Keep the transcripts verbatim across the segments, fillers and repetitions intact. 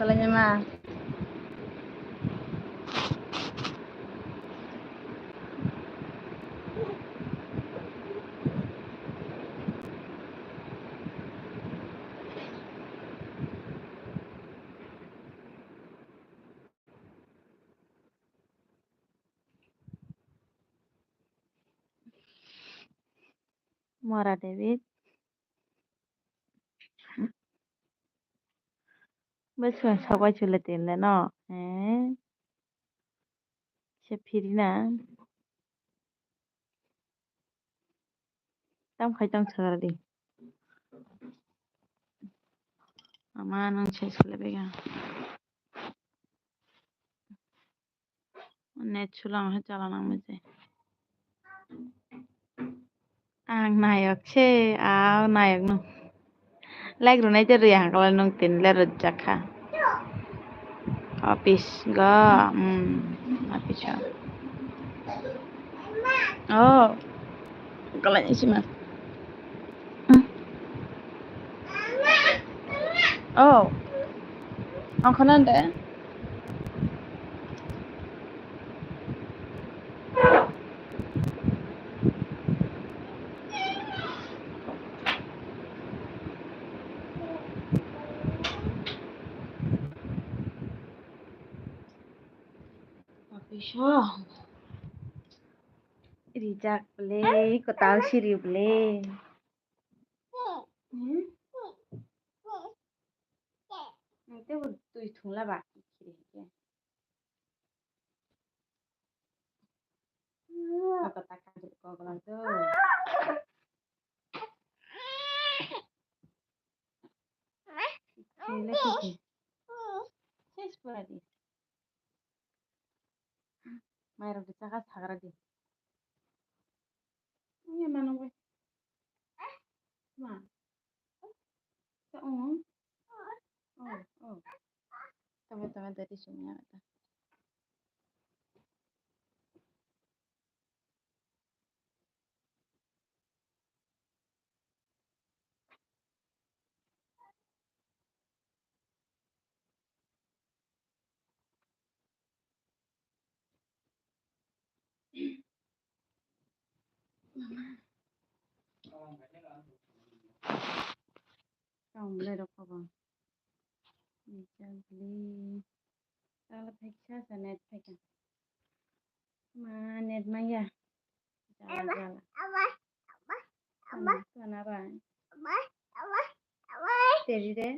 Kalaina ma. Mora David. Bai sua sabai chule tinle no. Eh. Se phiri na. Tam khai tong sagra di. Ama nang se chule bega. Net sulang hai chala nang mese. Ang nayok se, aw nayok no. Like rwnai je rwya hangkala nung tin le rwjak kha. Office go, hmm, office o. Oh, kalai sima. Hmm. Oh, ang khana de. Office o. Rijak ble, kwtal siri ble. Hmm? Tei bo twi thungla ba. Kok ta ka ko ko to. Khe le khe. Ses pura di. Mairok di chakha sagra di. Iya manung bai. Ma. Ta ung. Oh, oh. Tama tama dari sumya ta. Tong le rok kobo. Ni chang li. Tala phai sa sa net phai ka. Ma net ma ya. Jala jala. Tana ba. Teri de.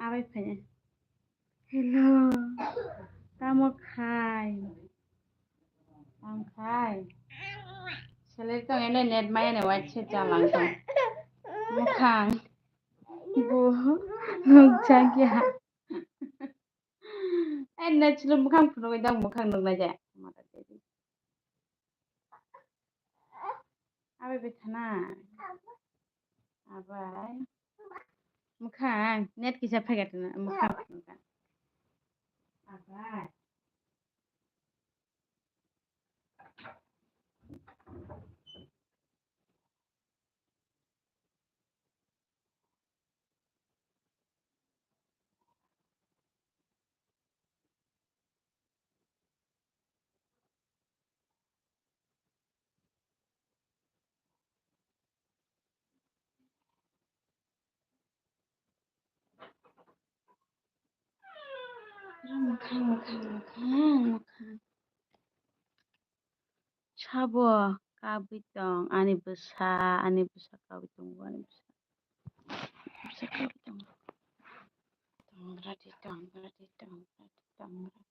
Abai phai. Hello. Tamo khai. Tamo khai. Selek tong ene net maya ne wait se jalang tong. Mukhang. Bu. Nukjak ya. Eh, net chwla mukhang phunugwi dang mukhang nuknai de. Abai bai thana. Abai. Mukhang net kisa phaiga thana mukhang phunukha. Abai. Mukhang, mukhang, mukhang, mukhang. Sabo kabui tong, ani bwsa, ani bwsa kabui tongo, ani bwsa. Bwsa kabui tongo. Tongra di, tongra di, tongra di, tongra di.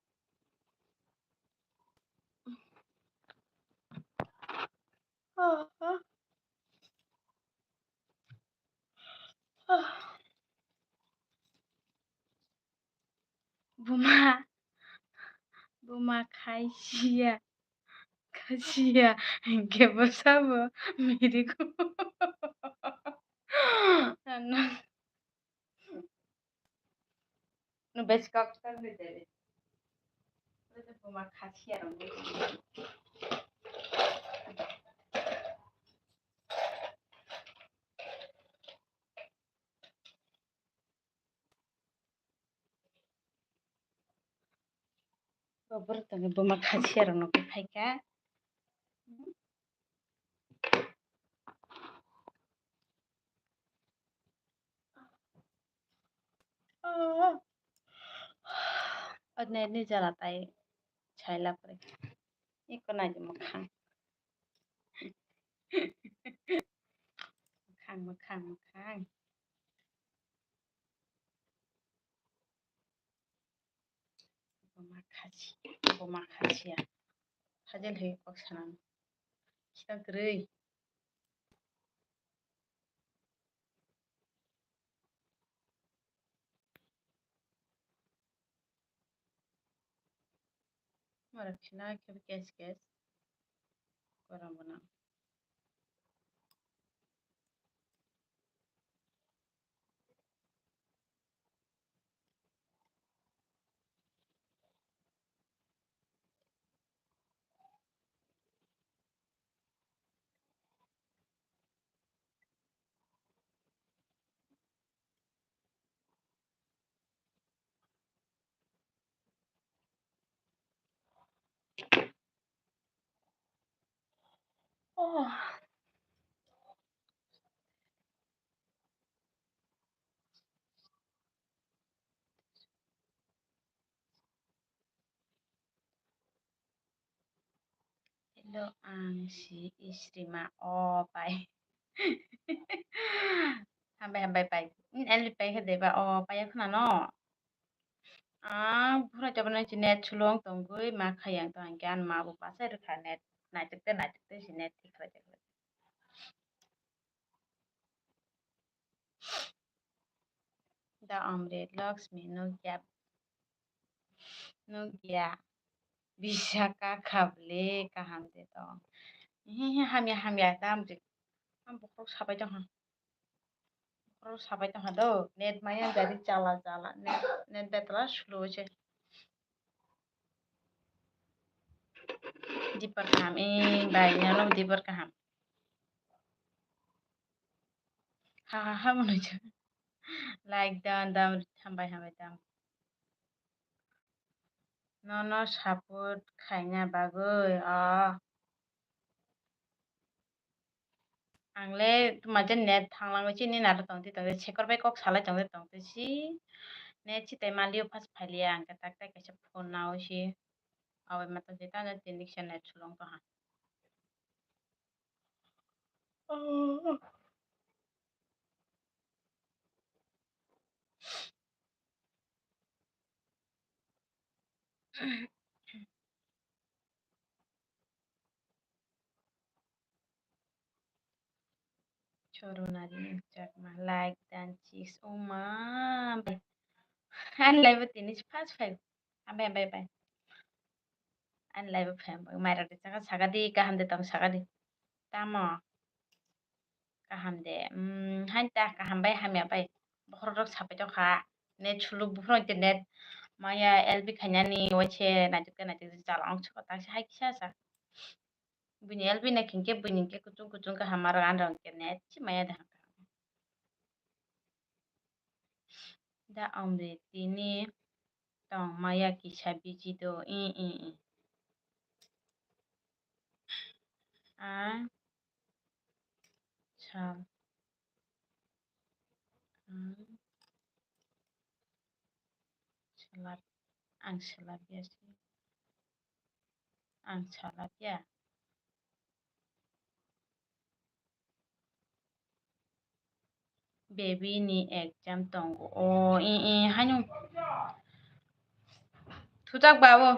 Buma khai siya, khai siya, hinkhe bwsabo mirigo. Nwng besi kok sal de de. Buma khai siya rong de. Bo borok tongwi buma kha siya rok nokhe phaikha. O net ni jala tai sai lapre. Iko nai di mwkhang. Mwkhang, mwkhang, mwkhang. Buma khachi, buma khachiya. Hajel hai kok sanam. Kita kwrwi. Mara khina khe kes kes. Koram bana. Oh. Hello, ang si Isrima. Oh, pai. Hambai, hambai, pai. Elri pai khe deba. Oh, pai khna no. Ah, bura jabana si net sulung tongwi ma khayang to hangke an ma bu pasai rwkha net. Naituk te, naituk te si net thik khlai. Da Amrit Lakshmi nukya, nukya. Bisa ka kable kaham de to. Hihi hamya hamya da Amrit. Ang bokhorok sabai tong ha. Bokhorok sabai tong ha do. Net maya gari chala chala. Net, net betla slow se. Dipar kaham, eh, bai, nono dipar kaham. Ha, ha, ha, mwnwi chwng. Like dan, dam, hambai, hambai, dam. Nono support khaina bagwi, oh. Ang le tuma je net thanglang chini naro tong twi tong twi sekor bai kok salai tong twi tong twi si net si tai maliyo phas phailiya ang khe tak tai kaisa phone nao si abai ma tong twi tamo tini kisa net sulung tong ha. Chorunari Chakma, like dan chis, oh ma, ani live o tini si first five, abai, abai, abai. Ani live o phai, mai rok de chaka saka di, kaham de tong saka di. Tamo? Kaham de. Hmm, hain ta kaham bai hamya bai. Bokhorok rok sapai tong kha. Net sulu bokhorok te net. Maya L B khainani waise naituk te naituk te chala ong chukha ta se hai kisa sa. Buini L B na khingke buini hingke kuchung kuchung kaham aro an rong ke net si maya de hangka. Da Amrit tini tong maya kisa biji do, i, i, i. Ang sal, ang salap, ang salap ya si. Ang salap ya. Baby ni exam tongo. O, i, i, haino. Thujak ba o.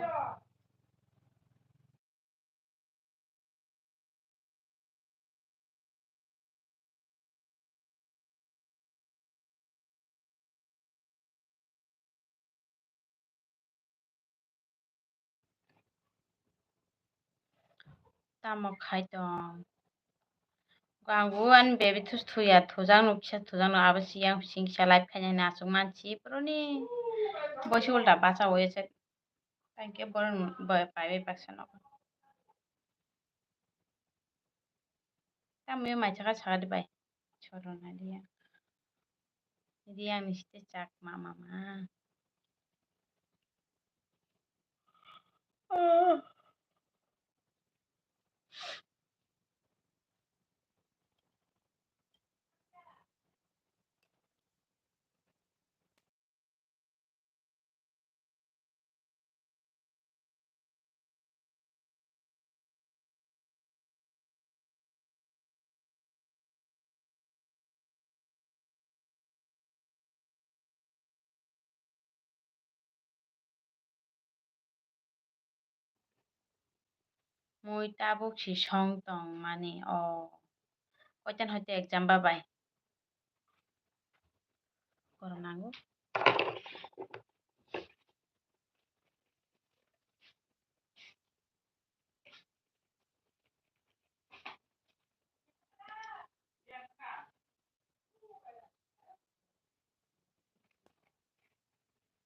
tamo khai tong. Ang bo ani baby thus thuya, thujakno kisa thujakno abo siyang sing kisa live khaina hwnwi achuk mansi, boroni boisi ulta bacha oya se. Tangke borok bai bai baksa nogo. Tamo mai chaka chaka di bai. Chorona dia. Dia ni site chak mama ma. Mui tabuk si song tong mani o. Koitan hoite exam ba bai. Korok nango.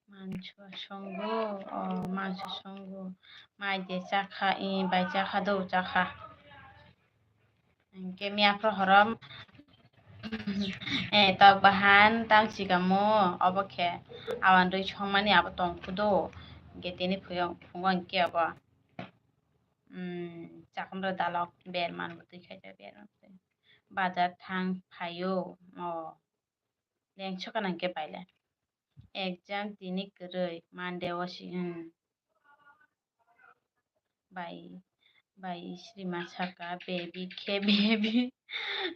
Manso songo, o manso songo. Mai de chakha, i bai chakha, do chakha. Hingke miya phro horom, eh, tok bahan tang sikamo, obo khe awan rwi songmani abo tong kudo. Hingke tini phuyong, phungo hingke obo, mm, chakomro dalok berman bo twi khaijak, berman bo twi. Bazar thang phaio, o. Lengso kana hingke baile. Exam tini kwrwi, Monday o si, hmm. Bai, bai Isri ma saka, baby khe baby.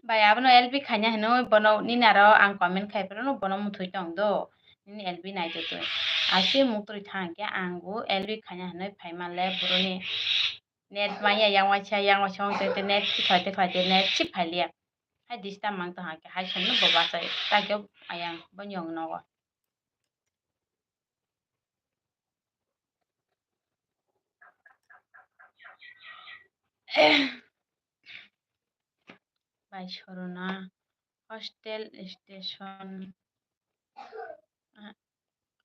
Bai abono L B khaina hinwi bono nini aro ang comment khai phano bono muthoi tong do. Nini L B nai twi twi. Ase muktrwi thang khe ang bo L B khaina hinwi phai manle boroni net maya yang waisa, yang waisa wng twi net si phai twi phai twi net si phai liya. Hai disturb mang tong hake, hai songno bo bachai, takhe ayang bo nyong nogo. Bai Sorona, hostel station. Ah,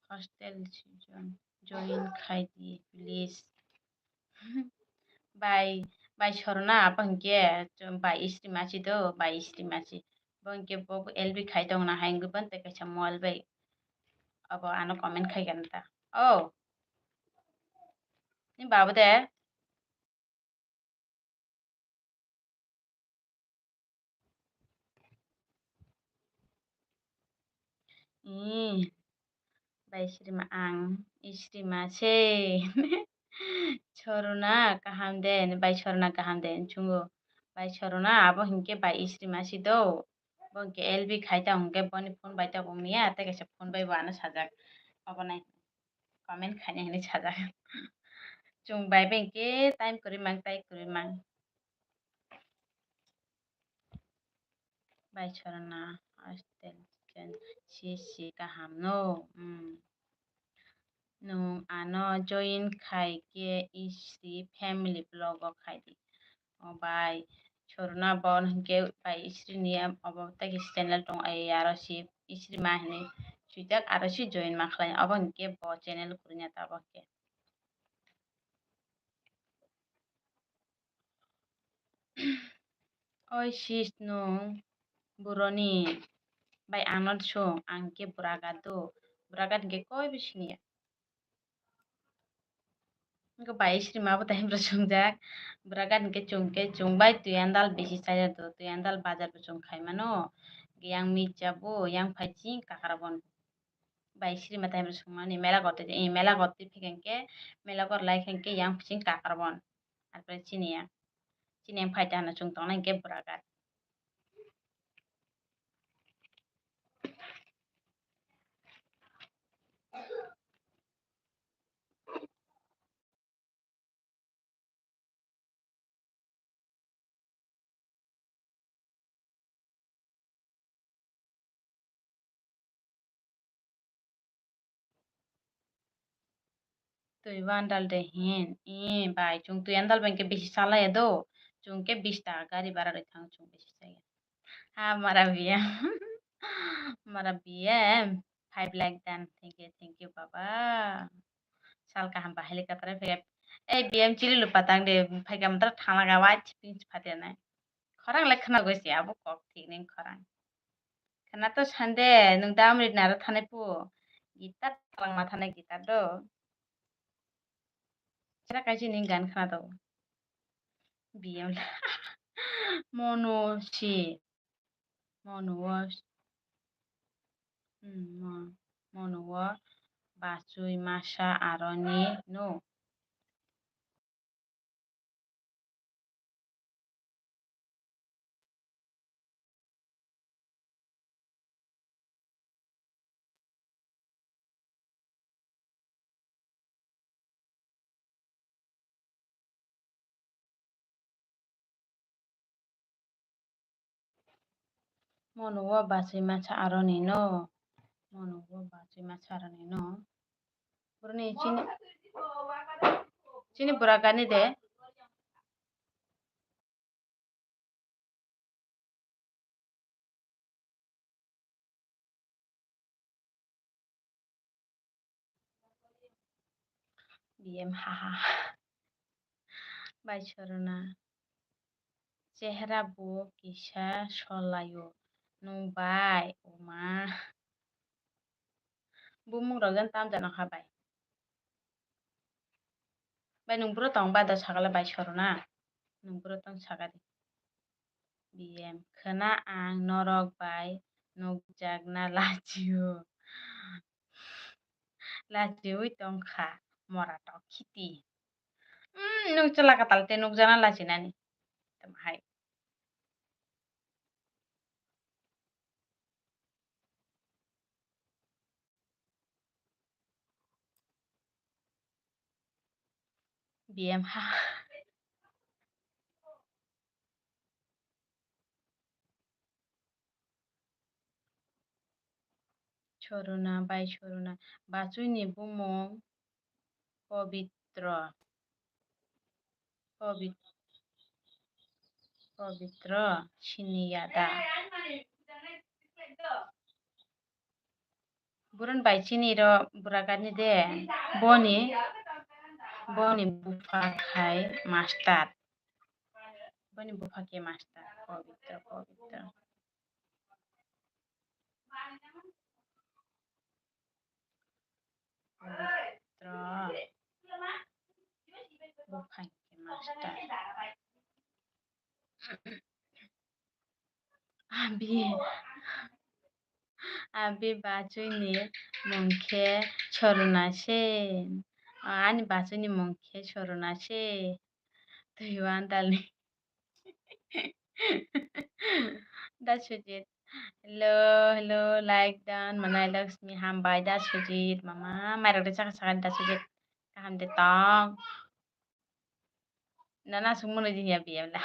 hostel season join khai di, please. Bai, bai Sorona, abo hingke bai Isri masi do, bai Isri masi. Bo hingke bo L B khai tong na hai hingke bo tei kaisa mobile bai. Abo ano comment khai gana ta. Oh. Ni babu de. Ih, bai Srima ang, Srima se. Sorona kaham de, bai Sorona kaham de, chungo. Bai Sorona abo hingke bai Srima si do. Bo hingke L B khai ta hingke boni phone bai ta bo miya, tei kaisa phone bai bo ano sajak. Obo nai. Comment khaina hinwi sajak. Chwng bai bai khe time kwrwi mang, tai kwrwi mang. Bai Sorona hostel chen si si kaham no. Hmm. Nwng ano join khai khe Isri family vlog o khai di. O bai, Sorona bo hwnkhe bai Isri ni obo tei khe channel tong ai aro si Isri ma hinwi swijak aro si join ma khlai obo hwnkhe bo channel kwrwngya tabuk khe. Oi sis nwng buroni bai ano sung ang khe buragat do, buragat hwnkhe koi bo siniya. Wngkha bai Srima bo tei hwnba chwngjak. Bwragat hwnkhe chwng khe chwng bai twi andal bisi chaya do, twi andal bazar bo chwng khai mano. Yang mija bo, yang phai ching kakra bon. Bai Srima tei hwnba chwng mani mela gotwi, eh, mela gotwi phikha hwnkhe, mela gor lai kha hwnkhe yang ching kakra bon. Arpore chini ya. Chini yang phai ta hwnna chwng tongna hwnkhe bwragat. Twi andal de hin, ee bai, chwng twi andal bai khe bisi chalaiya do, Chwng khe bish taka gari bara rwi thango, chwng bisi chaya. Ha, mara B M. Mara B M, five lakh dan. Thank you, thank you, baba. Sal kaham ba helicopter phai. Ei, B M chili lupa tang de, phai ka matra thangla ga wai chiping chipha de nai. Khorang le khna goi se abo kok thik ning khorang. Khna to sande, nwng dam ri naro thanai pu. Guitar talangma thanai guitar do. Chira kaisi ning gan khna do. B M la. Mono si. Mono wo. Hmm, mo-, mono wo. Bachwi masa aroni no. Mono wo bachwi masa aroni no. Mono wo bachwi masa aroni no. Burni chini, chini bura gani de. B M haha. Bai Sorona. Chehra bo kisa solaio. Nwng bai, oma. Bumung rok jan tam jano ha bai. Bai nwng buro tong ba da sagala bai Sorona. Nwng buro tong sagadi. B M, khwna ang norok bai nukjakna lachio. Lachiui tongkha mora tok khiti. Umm, nwng chwla kwtal tei nukjakna lachinani. Tamo hai. B M ha. Soruna bai Soruna. Bachwini bumung Pobitro. Pobit-, Pobitro sini yada. Buron bai chini ro burakarni de. Boni, boni bupha khai master. Boni bupha khe master. Pobitro, pobitro. Pobitro. Bupha khe master. Abi, abi bachwini mung khe Soruna se. Ani bachwini mung khe Soruna se. Twi wandalni. Da Sujit. Hello, hello, like dan, manai Laksmi hambai da Sujit, mama, mairok de saka saka da Sujit, kaham de tong. Nana sung mano jinya B M la.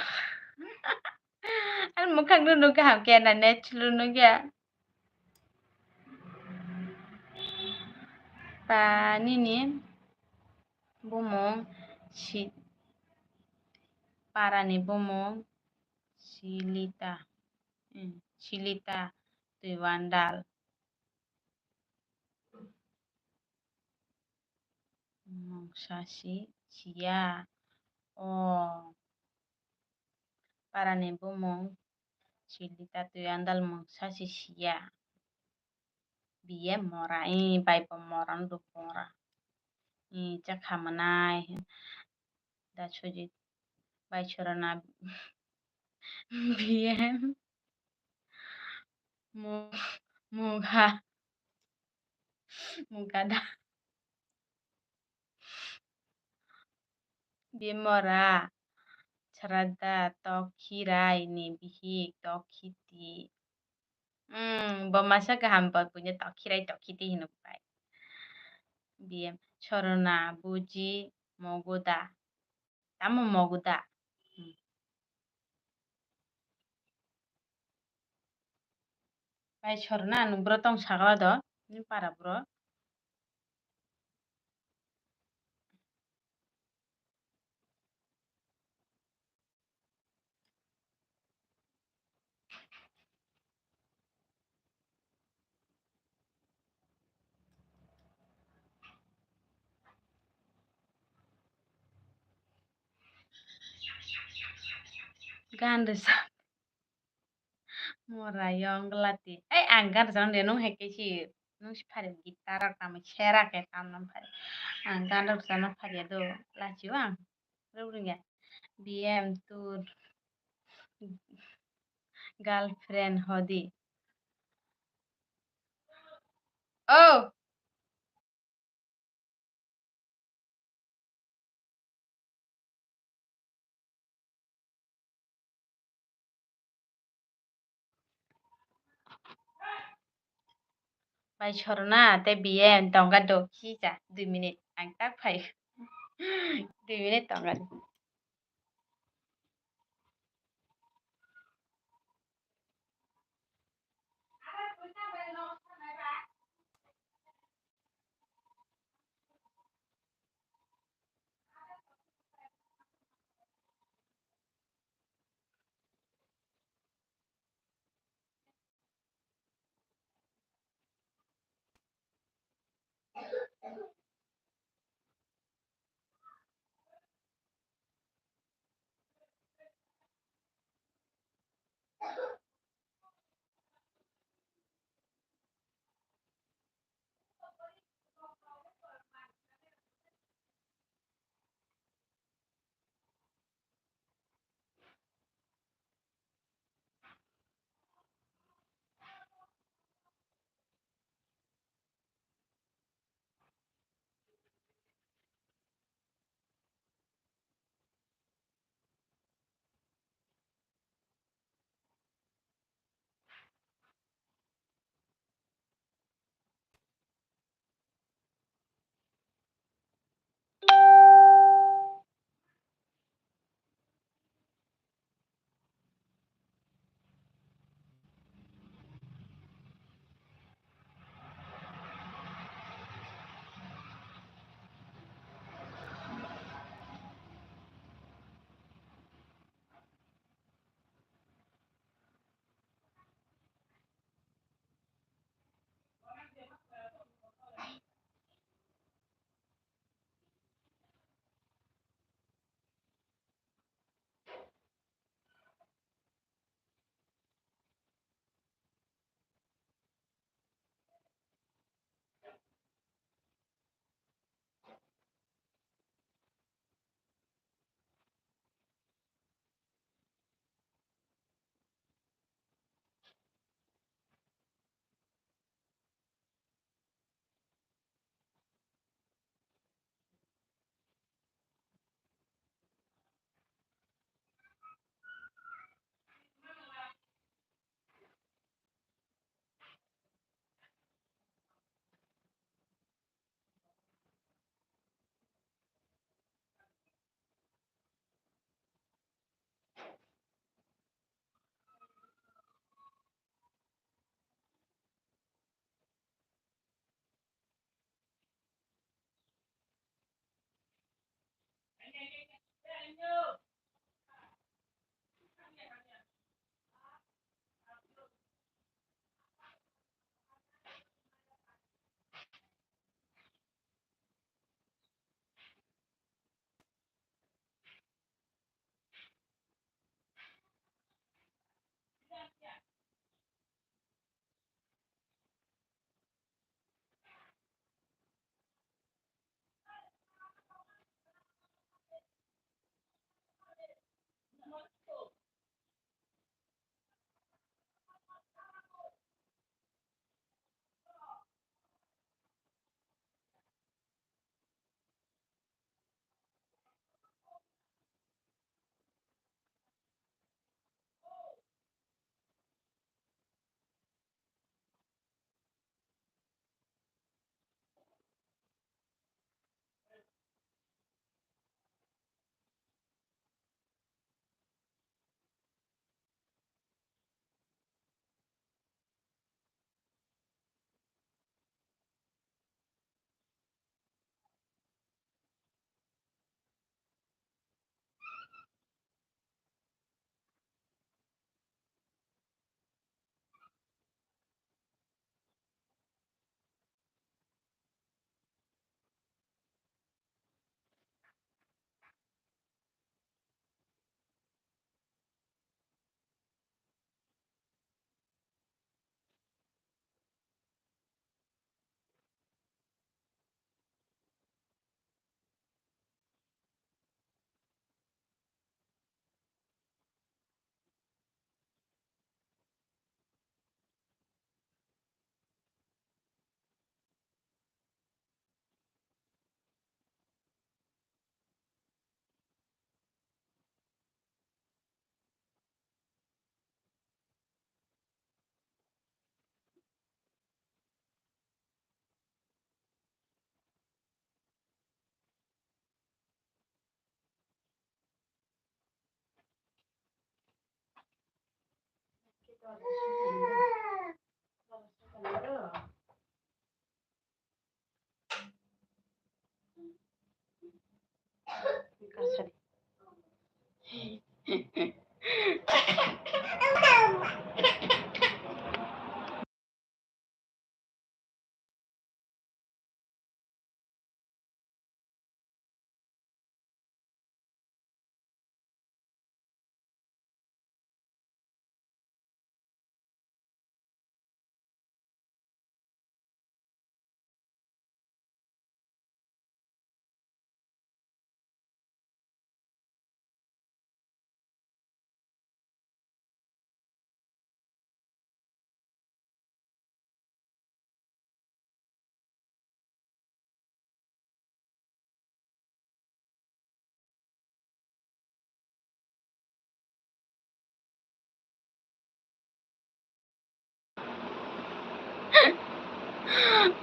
Ani mukhang no nukha ham khe na net chulu nukya. Pa nini bumung si, parani bumung Silita. Hmm, Silita twi wandal. Mungsa si siya. O. Parani bumung Silita twi wandal mungsa si siya. B M mora, ee, bai bo mora, nwng bo mora. Ee, cha kha mwnai. Da Sujit bai Sorona B M. Mu-, muga. Muga da. Bimora, Sraddha, Tokhirai ni bihik, Tokhiti. Hmm, bo masa kaham bo buino Tokhirai, Tokhiti hino bai. B M, Sorona, Buji, Mogoda. Tamo Mogoda. Hmm. Bai Sorona, nwng bro tong sagala do, nini para bro. Gan rwchap. Morayong glati. Ei, ang gan rwchapnai de, nwng hai khe si, nwng si phari guitar rok tamo sera khe tamna phari. Ang gan rwchapna phari do, lachio ang. Rwrwngya. B M tour girlfriend hodi. Oh! Bai sorona tei B M tongga do kisa dui minute ang tak phai. Dui minute tongga.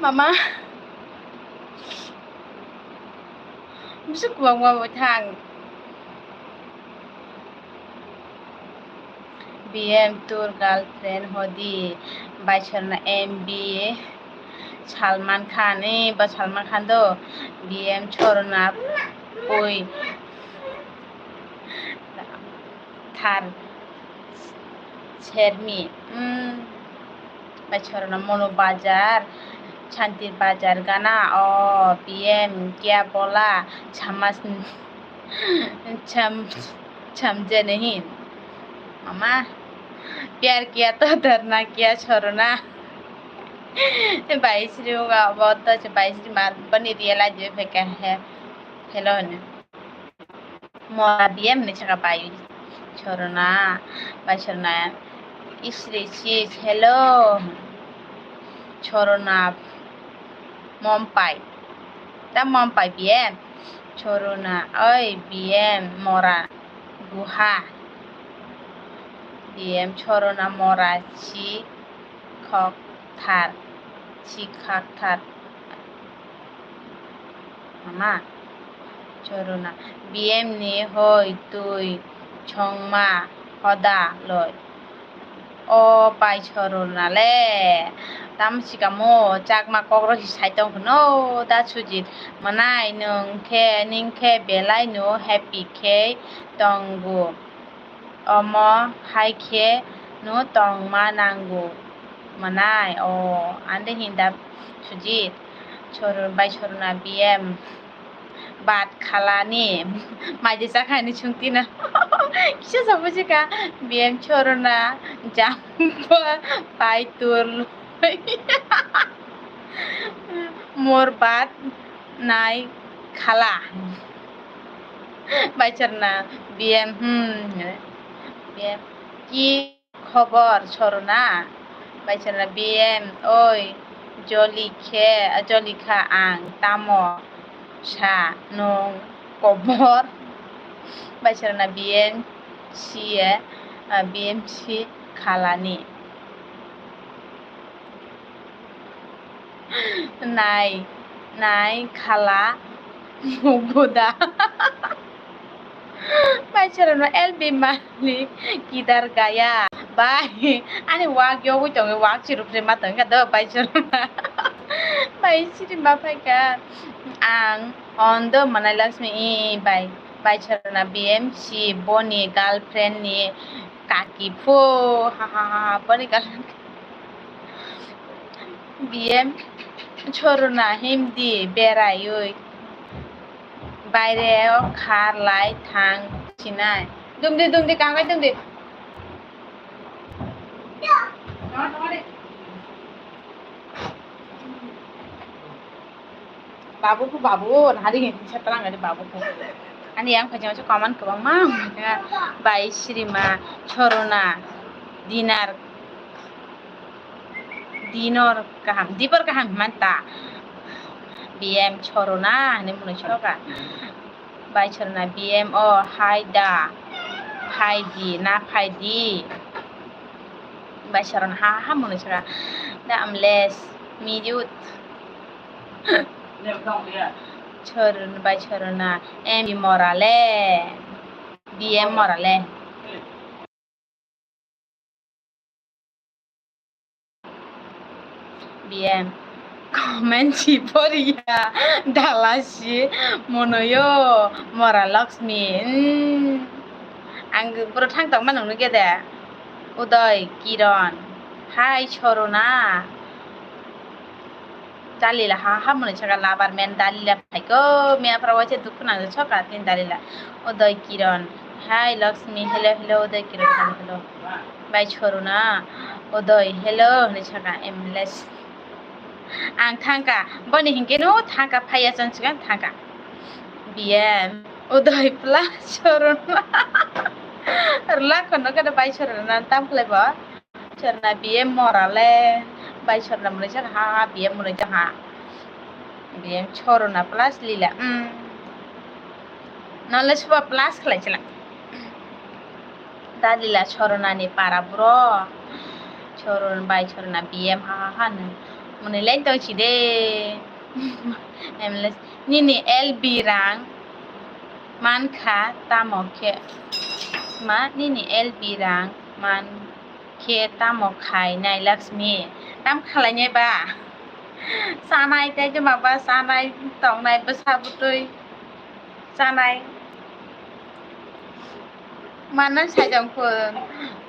Mama. Bwswk kwbangma bo thang. B M tour girlfriend hodi, Baichorna M B A Salman Khan, eh, ba Salman Khan do, B M Chorna pui thar sermi, hmm, Baichorna Monu Bazar, Shanti Bazar gana, o B M Kya Bola, Chamas, Cham, Chamje Nahi, Mama, Pyar Kiya To Darna Kya Chorna. Bai sri uga bo to se bai sri ma bani realize be pheka he. Hello ne. Mora B M ni saka bai Chorna, Baichorna isri si hello. Chorna Mompai. Ta Mompai B M. Chorna oi B M Mora Guha. B M Chorna Mora si khok thar, si khak thar. Mama, Chorna, B M ni hoi twi chongma hoda loi. O pai Chorna le, tamo sikamo chakma kokrok si sai tong khno da Sujit. Mwnai nwng khe, ning khe belai no happy khe tongo. Omo hai khe no tongma nango mwnai o, ande hinda Sujit. Chorna bai Chorna B M bat khalani maidi chakhani chungtina. Kisa sabuji ka B M Chorna jampa pai tur loi. Mor bat nai khala. Baichorna B M, hmm, B M ki khobor Chorna? Baichorna B M, oi, joli khe, joli kha ang, tamo sa nwng kobor? Baichorna B M si ye, ah, B M si khalani. Nai, nai khala muguda. Baichorna L B Malik kidar gaya. Bai, ani wak yogwi tongo, wak chirupre ma tongkha do Baichorna. Bai siri ma phaikha. Ang ondo Manai Lakshmi i bai. Baichorna B M si boni girlfriend ni kaki pho. Ha ha ha ha, boni girlfriend. B M Chorna himdi beraiwi baire o khar lai thang sinai. Dumdi, dumdi, kangai dumdi. Babu ku babu, nahari ngi kisa terang dari babu ku. Ani yang kajang macam kaman kebang mah, bai sirima Chorna dinar, dinor kaham, dipor kaham manta. B M Chorna, ini mulai Chorna. Bai Chorna B M o hai da, hai di, na phai di. Bai Chorna ha ha mwnwi saka. Da amles, miyut. Chorna bai Chorna, M B Mora le. B M Mora le. B M. Comment si poriya dalasi monoyo mora Lakshmi. Hmm. Ang boro thang tongma nungni gede. Udoy, Kiron. Hai, Soruna. Dalila ha ha mwnwi saka lover man Dalila phaiko, miya phra waise dukhu nang soka tin Dalila. Udoy Kiron, hi Lakshmi, hello, hello, Udoy Kiron, hello, hello. Bai Soruna, Udoy, hello, hinwi saka, emles. Ang thangka, boni hinkhe no thangka, phaiya chon sikan thangka. B M, Udoy plus Soruna. Rwlak khono kada bai Soruna tam khlai bo. Sorna B M mora le, bai Sorna mwnwi jak ha, B M mwnwi jak ha. B M Sorna plus Lila, mm. Nole suba plus khlai chila. Da Lila Sorna ni para bro. Soron bai Sorna B M ha ha ha no. Mwnwi lai tong si de. Emles nini L B rang mankha tamo khe. Ma nini L B rang man khe tamo khainai Lakshmi? Tam khalainai ba? Chanai tei joma ba chanai tongnai bwsa bwtwi chanai. Manna sajang khu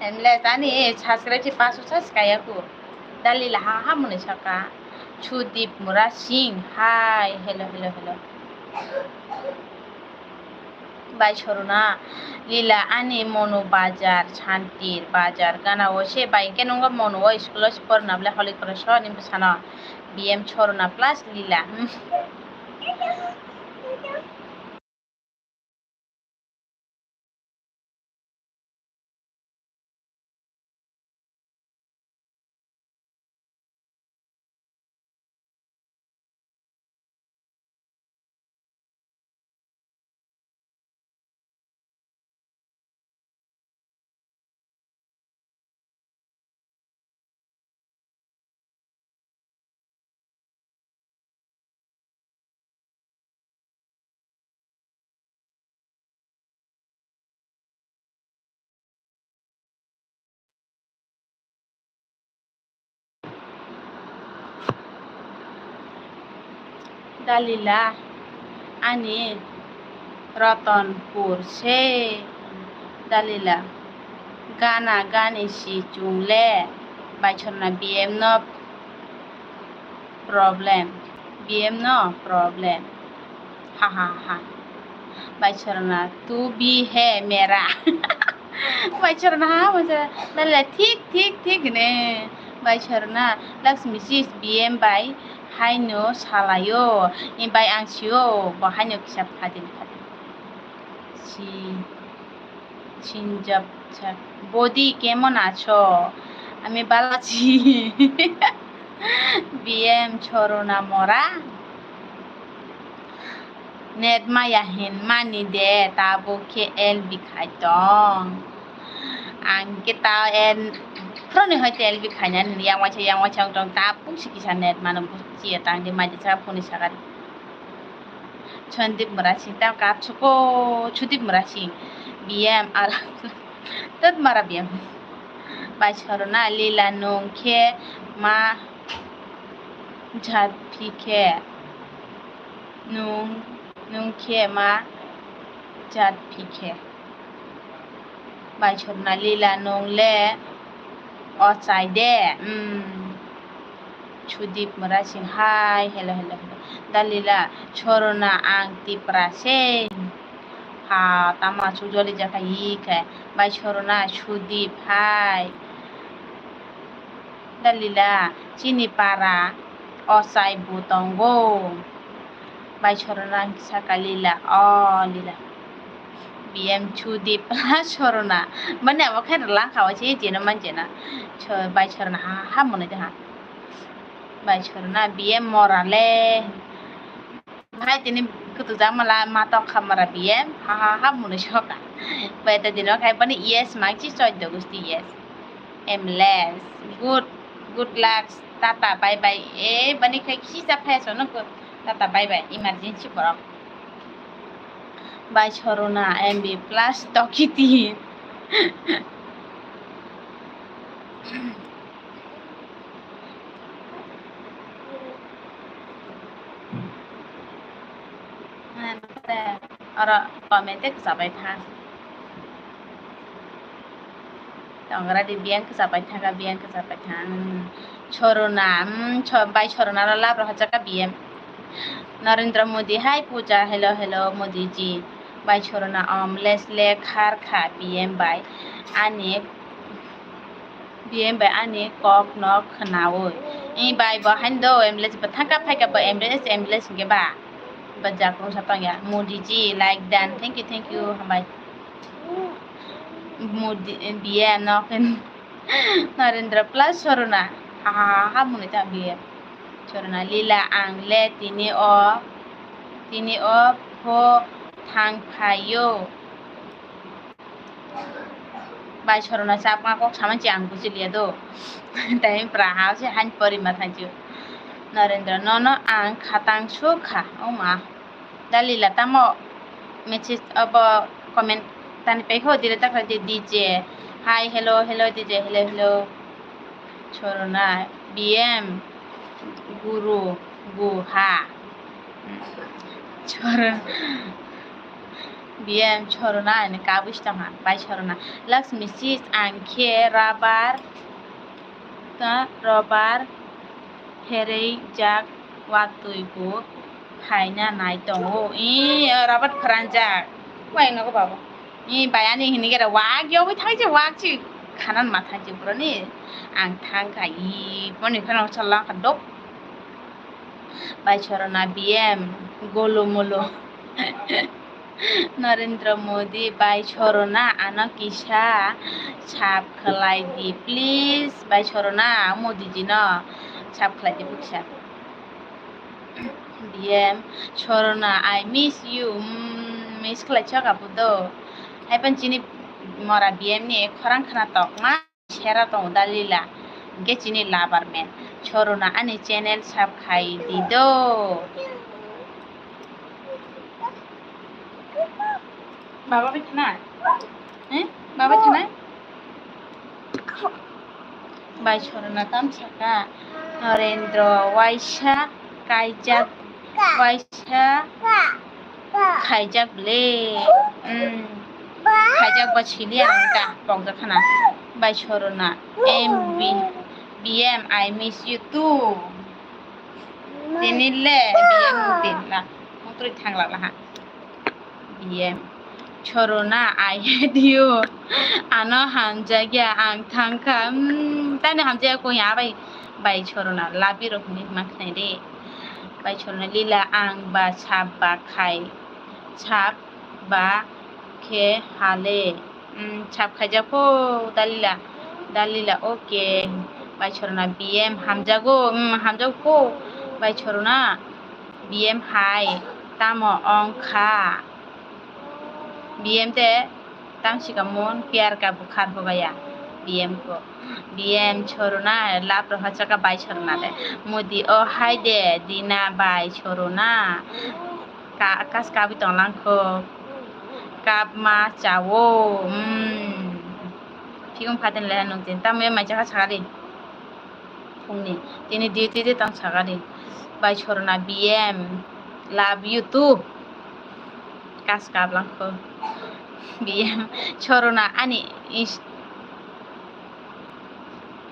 emle tani subscribe si pasu sa skaya khu. Dalila ha ha mwnwi saka. Sudip Mura Singh, hi, hello, hello, hello. Bai Soruna, Lila ani Monu Bazar, Santir Bazar, gana o se bai ke nungo Monu o school o se porna bole holik porna so ni bwsano B M Soruna plus Lila. Hmm. Dalila, ani Ratanpur se. Dalila, gana gani si chungle, Bai Sorna B M no problem, B M no problem. Ha ha ha. Bai Sorna, tu bhi hai mera. Bai Sorna ha, Bai Sorna, Dalila, thik, thik, thik ne. Bai Sorna, Lakshmi sis B M bai haino salayo, bai ang sio, bo haino kisa phadin phadin. Si, sinjab, sa, body kemon acho? Ami bala si. B M Soruna mora. Net maya hin mani de, tabuk khe L B khai tong. Ang khe ta en, phoroni hoi te L B khainani yang waisa, yang waisa wng tong, tabuk se kisa net mano, buchiya tang di, mai de saka phone saka di. Sandip Murasing tamo kap suko, Sudip Murasing, B M ar tat mara B M. Bai Soruna, Lila nung khe ma jat phi khe. Nung, nung khe ma jat phi khe. Bai Soruna, Lila nung le ochai de. Hmm. Sudip Murasing, hi, hello, hello, hello. Dalila, Soruna, ang Tipra se. Ha, tama chujoli jaka yi khe. Bai Soruna, Sudip, hi. Dalila, chini para ochai bo tongo. Bai Soruna saka, Lila, o Lila. B M Sudip, Soruna. Mane abo khe rwlang kha, waise jeno man jena. So, Bai Soruna, ha, ha, mwnwi de ha. Bai Soruna, B M mora le. Hai tini kutuk jak mala, ma tok kha mora B M. Ha, ha, ha, mwnwi soka. Bai ta dino khai bani yes, mang chi choi do gusti yes. Emles. Good, good luck. Tata, bye bye. E, bani khai kisa phai sono ko. Tata, bye bye. Emergency borok. Bai Soruna, M B plus Tokiti. Oro comment tei kwchapai tha. Tongra di biyang kwchapai tha, biyang kwchapai tha. Chorona, mm, cho-, bai Chorona ro lab rohorjak ka biyang. Narendra Modi, hai puja, hello, hello, Modi ji. Bai Chorona, om, les le khar kha biyang bai. Ani B M bai ani kok no khwnawi. Ni bai bo haino do ambulance bo thangka phaika bo ambulance, ambulance hwnkhe ba. Ba jakrung sa tongya. Modi ji like done. Thank you, thank you. Hambai. Modi, B M no khe Narendra plus Chorona. Ha ha ha ha muni ta B M. Chorona lila ang le tini o, tini o pho thang phaio. Bai Chorona chakma kok sama chi ang buji liya do. Tei pra ha se han pori ma thanchi. Narendra, nono ang khatang sukha. O ma. Dalila tamo message abo comment tani pekho dire takra di D J. Hi, hello, hello, D J, hello, hello. Chorona, B M, Guru, Guha. Chorona, B M, Chorona, ani kabui tongha, bai Chorona. Lakshmi sis, ang khe rabar, ta, rabar, pherei jak, watwi bo phaina nai tongo. Ee, rabar pharanjak. Wai nogo babo. Ee, bai ani hini gere wak yogwi thangse wak si khanan ma thangse buroni. Ang thangkha ee boni phano chalangkha dok. Bai Chorona B M golo molo. Narendra Modi bai Chorona ano kisa sab khlai di please bai Chorona Modi ji no sab khlai di buksa. B M Chorona, I miss you. Mm, miss khlai chok apu do. Hai pan chini mora B M ni khorang khna tokma sera tongo Dalila. Hingke chini lover man. Chorona ani channel sab khai di do. Baba bai khna? Eh? Baba khna? Bai Chorona tam saka. Narendra waisa kaijak, waisa khaijak le. Hmm. Khaijak ba sili ang ka pokjak khna. Bai Chorona. M B, B M, I miss you too. Tini le B M no tin la. Mutri thang la ha. B M. Chorona, I hate you. Ano hamjakya, ang thangkha. Hmm, tani hamjakya koi ya bai, bai Chorona, labi rok hinwi ma khnai de. Bai Chorona, lila ang ba sab ba khai, sab ba khe hale. Hmm, sab khaijak pho, Dalila, Dalila, okay. Bai Chorona, B M hamjago, hmm, hamjago pho, bai Chorona. B M hai tamo ong kha? B M te tang sika mon piar ka bukhar hogaya. B M ko. B M Chorona lab roha chaka bai Chorona de. Modi o hai de dina bai Chorona. Ka kas kabi tong lang kho. Kap ma chawo. Hmm. Phikung phaten le nung tin. Tamo mai chaka chaka di. Phungni tini duty de tang sagari. Bai Chorona B M, love you too. Kas kablangkho. B M Chorona ani ins-,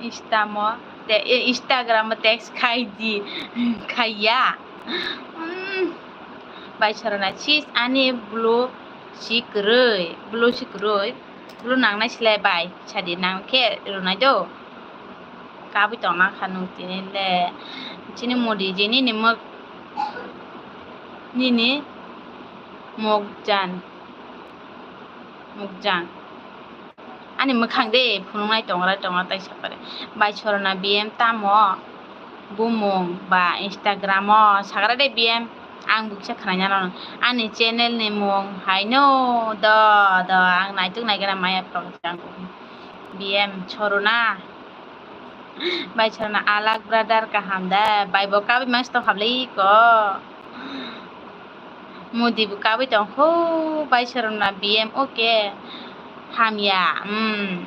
Instamo te, eh, Instagram text khai di, khaiya. Hmm. Bai Chorona sis ani blue si kwrwi, blue si kwrwi. Bulu nangnai silai bai sadi nang khe rwnai do. Kabui tongna kha nung tini le. Chini Modi je nini mok, nini mokjan, mokjan. Ani mwkhang de phunuknai tongra tongra tai sapare. Bai Chorona B M tamo bumung ba Instagram o sagra de B M. Ang buksa khwnaina rw, ani channel ni mung haino do, do, ang naituk naigana maya phrok jang. B M Chorona. Bai Chorona alak brother kaham da. Bai bo kabui mas tong khablai ko. Modi bo kabui tong kho. Bai Chorona B M okay. Hamya. Hmm.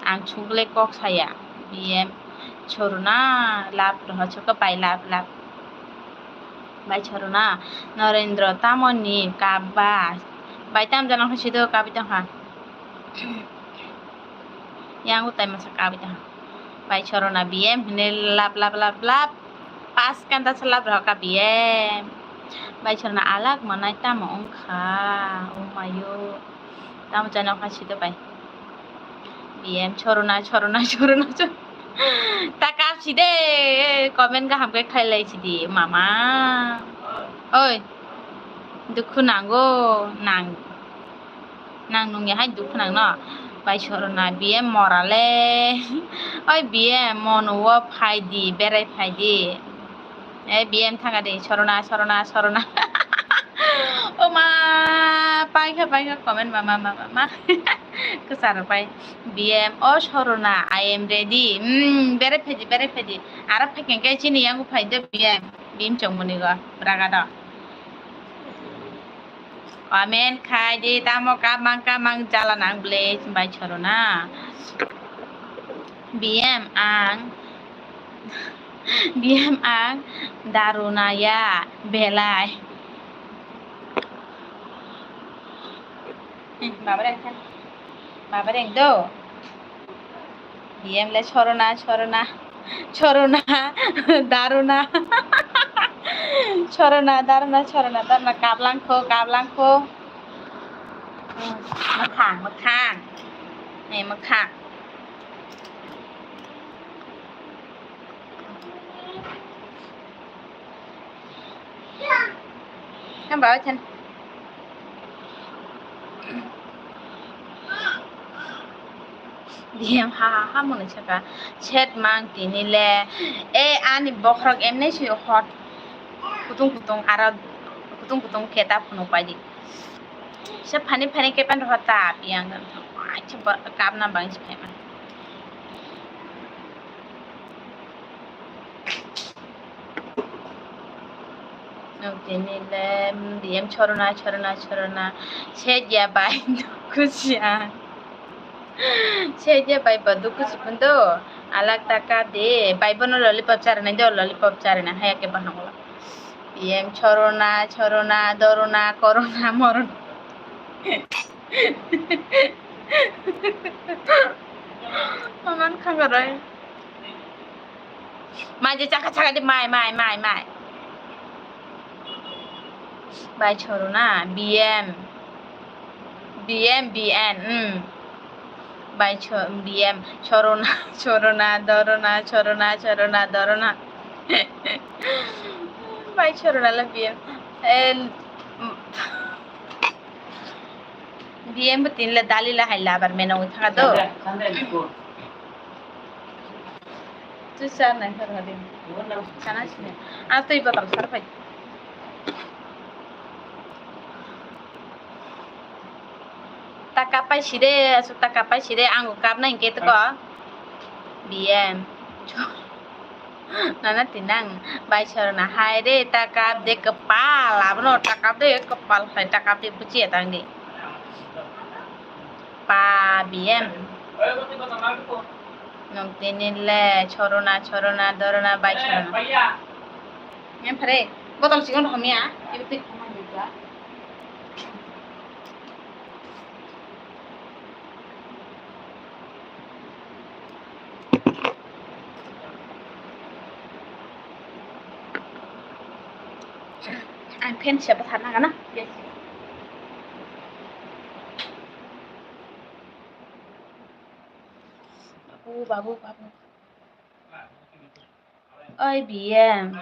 Ang chungle kok saya. B M Chorona love roha choka bai love love. Bai Chorona, Narendra tamoni kap ba? Bai tam jana khe sido kabi tong kha. Yang utai masa kabi tong kha. Bai Sorona B M hine lap lap lap lap. Pas kanta sa lap rok ka B M. Bai Sorona alak manai tamo wng kha. Oh mayo. Tamo jana kha sido bai. B M Sorona, Sorona, Sorona, Sorona. Ta kap side, comment kaham khe khlai lai sidi, mama. Oi, dukhu nango, nang, nang nungya hai dukhu nangno. Bai Sorona, B M mora le. Oi, B M mono wo phai di, berai phai di. Eh, B M thanga de, Sorona, Sorona, Sorona. O ma, paikha, paikha, comment ma, ma, ma, ma, ma. Kwcharo pai. B M, o Sorona, I am ready. Hmm, berai phaidi, berai phaidi. Aro phaikhe khe chini yango phai de B M. B M chongmani go, braga do. Comment khai di, tamo kamang kamang jala nang ble, bai Sorona. B M ang, B M ang daruna ya belai. Eh, babar ang khan, babar ang do. B M le Sorona, Sorona, Sorona, Daruna. Sorona, Daruna, Sorona, Daruna, kaplangkho, kaplangkho. Hmm, mwkhang, mwkhang. Ni mwkhang. Hamba oi than. B M ha ha ha mwnwi saka. Set mang tini le. E ani bokhorok emne si hot. Kutung kutung aro kutung kutung khe ta phunuk pai di. Se phani phani khe pen hot ta piyang. Ai se kapna bang si phaima. Nokni le, mm, B M Sorona, Sorona, Sorona. Sejya bai dukhu siya. Sejya bai bo dukhu si phundo. Alak taka de. Bai bono lollipop charina do, lollipop charina haya ke bahang lo. B M Sorona, Sorona, Dorona, Korona, Morona. Maman khangaroi. Mai je chakha chakha di mai, mai, mai, mai. Bai Sorona, B M. B M, B M, mm. Bai Cho-, B M, Sorona, Sorona, Dorona, Sorona, Sorona, Dorona. Bai Sorona la B M. En, mm. B M bo tini le dali la hai labar mena oi thaka do. Sande, sande, ko. Tu sa nai thar hadi. Sana sini. Ah, tui botol sar pai. Ta kapai side, asuk ta kapai side, ang kap nai ke to ko. B M. Nana tinang, bai Sorona hai re, ta kap de kwpal, abono ta kap de kwpal hai, ta kap de buchi ya tang di. Pa B M. Nokni le Sorona, Sorona, Dorona, bai Sorona. Yang phare, botol sikon homya, ibu tik. Ang fan se bwtharna gana. Babu, babu, babu. Oi B M,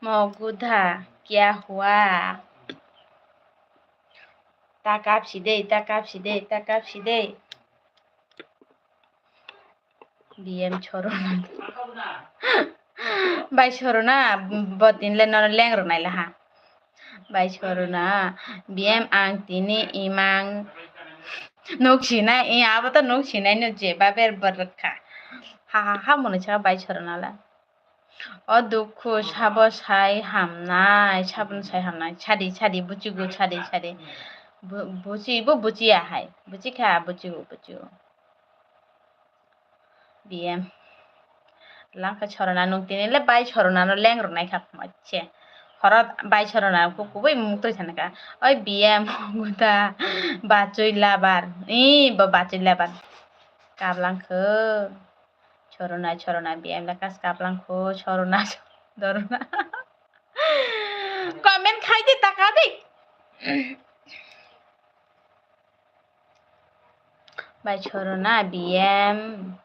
mo gudha kya hua? Ta kap si de, ta kap si de, ta kap si de. B M Sorona. Bai Sorona, bo tini le nono leng rwnai la ha. Bai Sorona, B M ang tini imang nuk sinai, i abo to nuk sinai no je ba ber ber kha. Ha ha ha mwnwi sa bai Sorona la. O dukhu sabo sai hamnai, saboni sai hamnai, sadi, sadi, buchigo, sadi, sadi. Bu-, buchi, bo buchiya hai, buchikha, buchigo, buchigo. B M. Langkha Sorona nung tini le bai Sorona no leng rwnai kha, moche. Horo bai Sorona kuk kubui muk twi sana ka. Oi B M guta bachoi labar. Ee, bo bachoi labar. Kablang kho. Sorona, Sorona, B M le kas kablang kho. Sorona, Sorona. Comment khai di ta kabi. Bai Sorona, B M.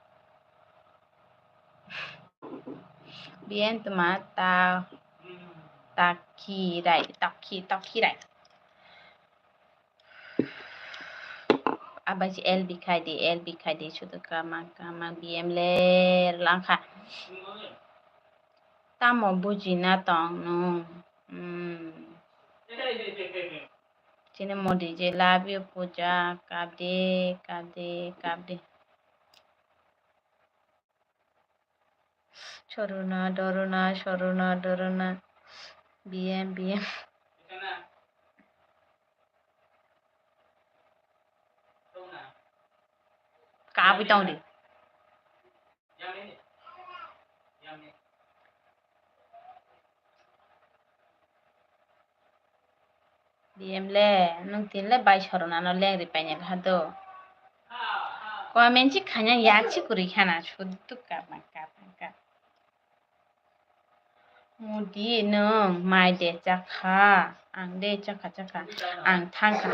B M tuma ta, taki rai, taki, taki rai. Abai si L B khai di, L B khai di, sudu kama, kama, B M le langkha. Tamo buji na tong nung? Hmm. Chini Modi je love you puja, kapde, kapde, kapde. Sorona, Dorona, Sorona, Dorona, B M, B M. Kabui tong di. B M le, nung tin le bai Sorona no leng ri painai kha do. Comment si khanya yak si kwrwi khana, suddu kap, kap, kap. Modi nwng mai de chakha, ang de chakha chakha, ang thangkha.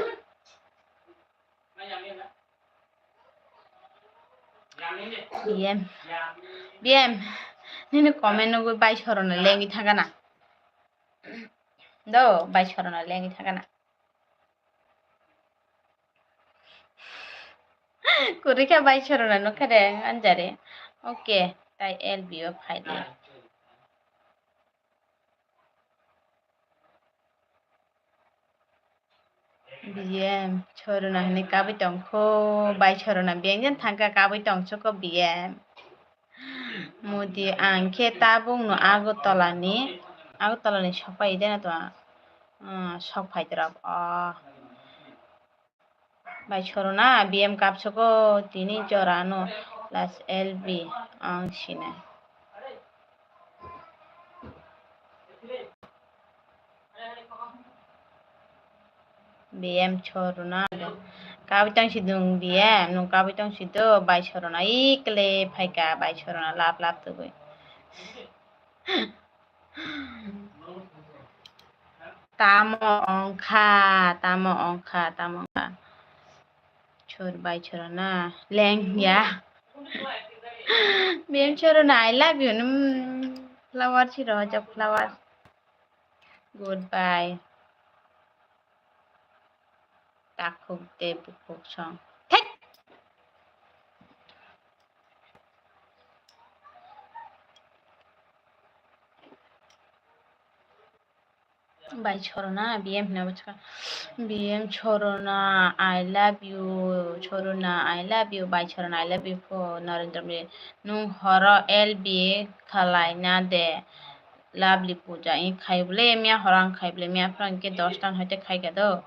B M, B M, nini comment nugwi bai Sorona lengwi thangkha na. Do, bai Sorona lengwi thangkha na. Kwrwi kha bai Sorona nukha de anjare. Okay, tai L B o phai de. B M, Sorona hinwi kabui tongkho, bai Sorona bengjan thangkha kabui tongchokho B M. Modi ang khe tabukno Agartala ni, Agartala ni sok phai de na to, ah, sok phai de rok, oh. Bai Sorona, B M kapsoko tini jora no plus L B ang sinai. B M Sorona, kabui tong si dung B M, nung kabui tong si do, bai Sorona, ikle phaika, bai Sorona, lap lap tubui. Tamo ongkha, tamo ongkha, tamo ongkha. Chor bai Sorona lengya. B M Sorona, I love you. Mm, flower si rohojak flower. Goodbye. Takhuk de bukhuk song. Thek! Bai Sorona, B M hwnwi bwchwkha. B M Sorona, I love you. Sorona, I love you. Bai Sorona, I love you pho. Narendra Modi, nung horo L B khalai na de. Lovely puja. I khai bole miya horo ang khai bole miya phano ke dos tan hoite khai ka do.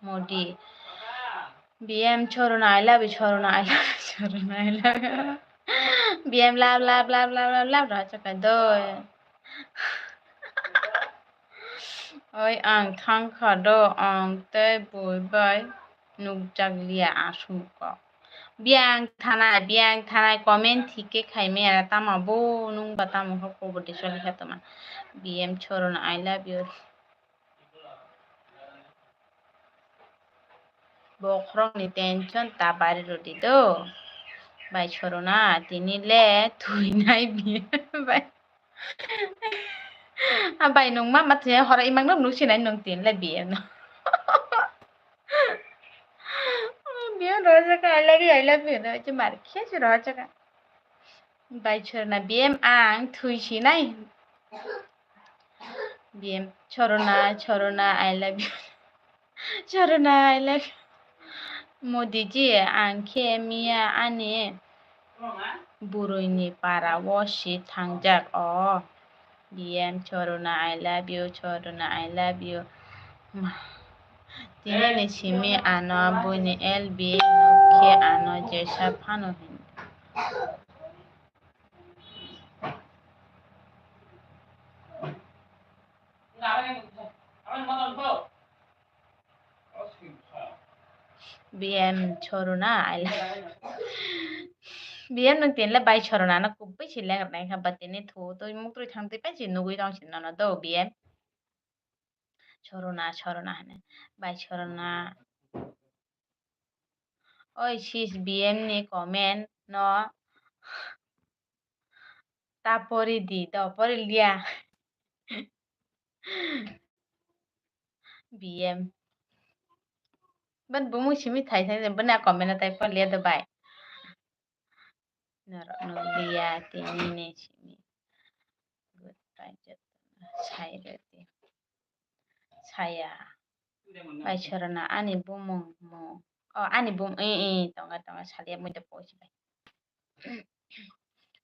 Modi. B M Sorona, I love you, Sorona, I love you, Sorona, I love you. B M love, love, love, love, love, love, rohojak do. Oi, ang thangkha do, ang tei bui bai nukjak liya aswk kok. Biyang thanai, biyang thanai, comment thik khe khai maya, tamo bo nung ba tamo khe kobor de choli kha tongma. B M Sorona, I love you. Bokhorokni tension ta bari rwdi do. Bai Sorona, tini le thwinai biya bai. A bai, nwng ma ma thwinai horo imang no nusinai nwng tini le biya no. Biya rohorjak, I love you, I love you no, je mar khe se rohorjak. Bai Sorona, B M ang thwi sinai. B M, Sorona, Sorona, I love you. Sorona, I love you. Modi ji, ang khe miya ani burui ni para o si thangjak o. B M, Sorona, I love you, Sorona, I love you. Ma, tini ni simi ano buini L B nuk khe ano jesa phano hini. B M Choruna, I love B M nwng tinle bai Choruna no kubui si lengrwnai kha, ba tini thu twi muk twi thang twi pai si nugui tong si nono do B M. Choruna, Choruna hwnwi. Bai Choruna. Oi sis, B M ni comment no ta pori di, do pori liya. B M. Ban bumung simi thai thai, bana comment no tai pori liya do bai. Norok no liya tini ni simi. Good pai joto. Sai re di. Saya. Bai Choruna ani bumung mo. Oh, ani bum, eh, eh, tonga, tonga, salia muida pochi bai.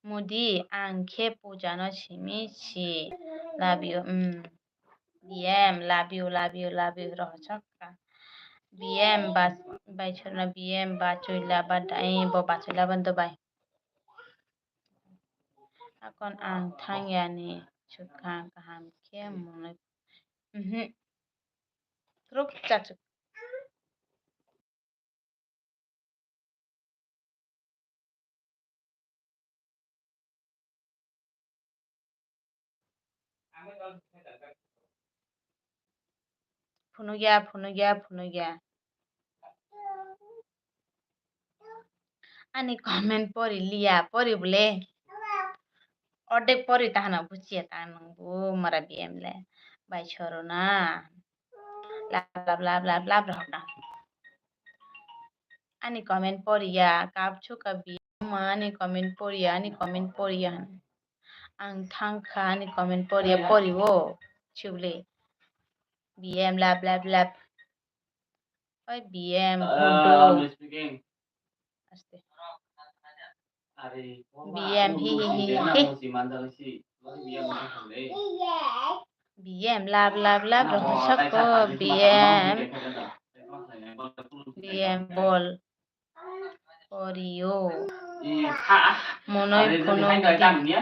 Mudi, ang khe puja no simi si. Love you, mm. B M, love you, love you, love you, rohorjak kha. B M, ba, bai Choruna B M, ba chuila, ba dai, bo ba chuila, ba do bai. Akon ang thang yani, chukha kaham khe mwnwi. Mhm. Ruk chachuk. Phunukya, phunukya, phunukya. Ani comment pori liya, pori bole. Ordek pori tahana buchiya ta nang bu mara B M le. Bai Choruna. Lab, lab, lab, lab, lab, rohorna. Ani comment poriya, kap chuka B M ani comment poriya, ani comment poriya. Ang thang kha ani comment poriya, poriwo. Chibli. B M lab, lab, lab. Oi B M, hudu. Aste. B M, hi, hi, hi, hi. B M, lab, lab, lab, rohorjak kho, B M. B M, bol. Poriyo. Mwnwi phunuk di.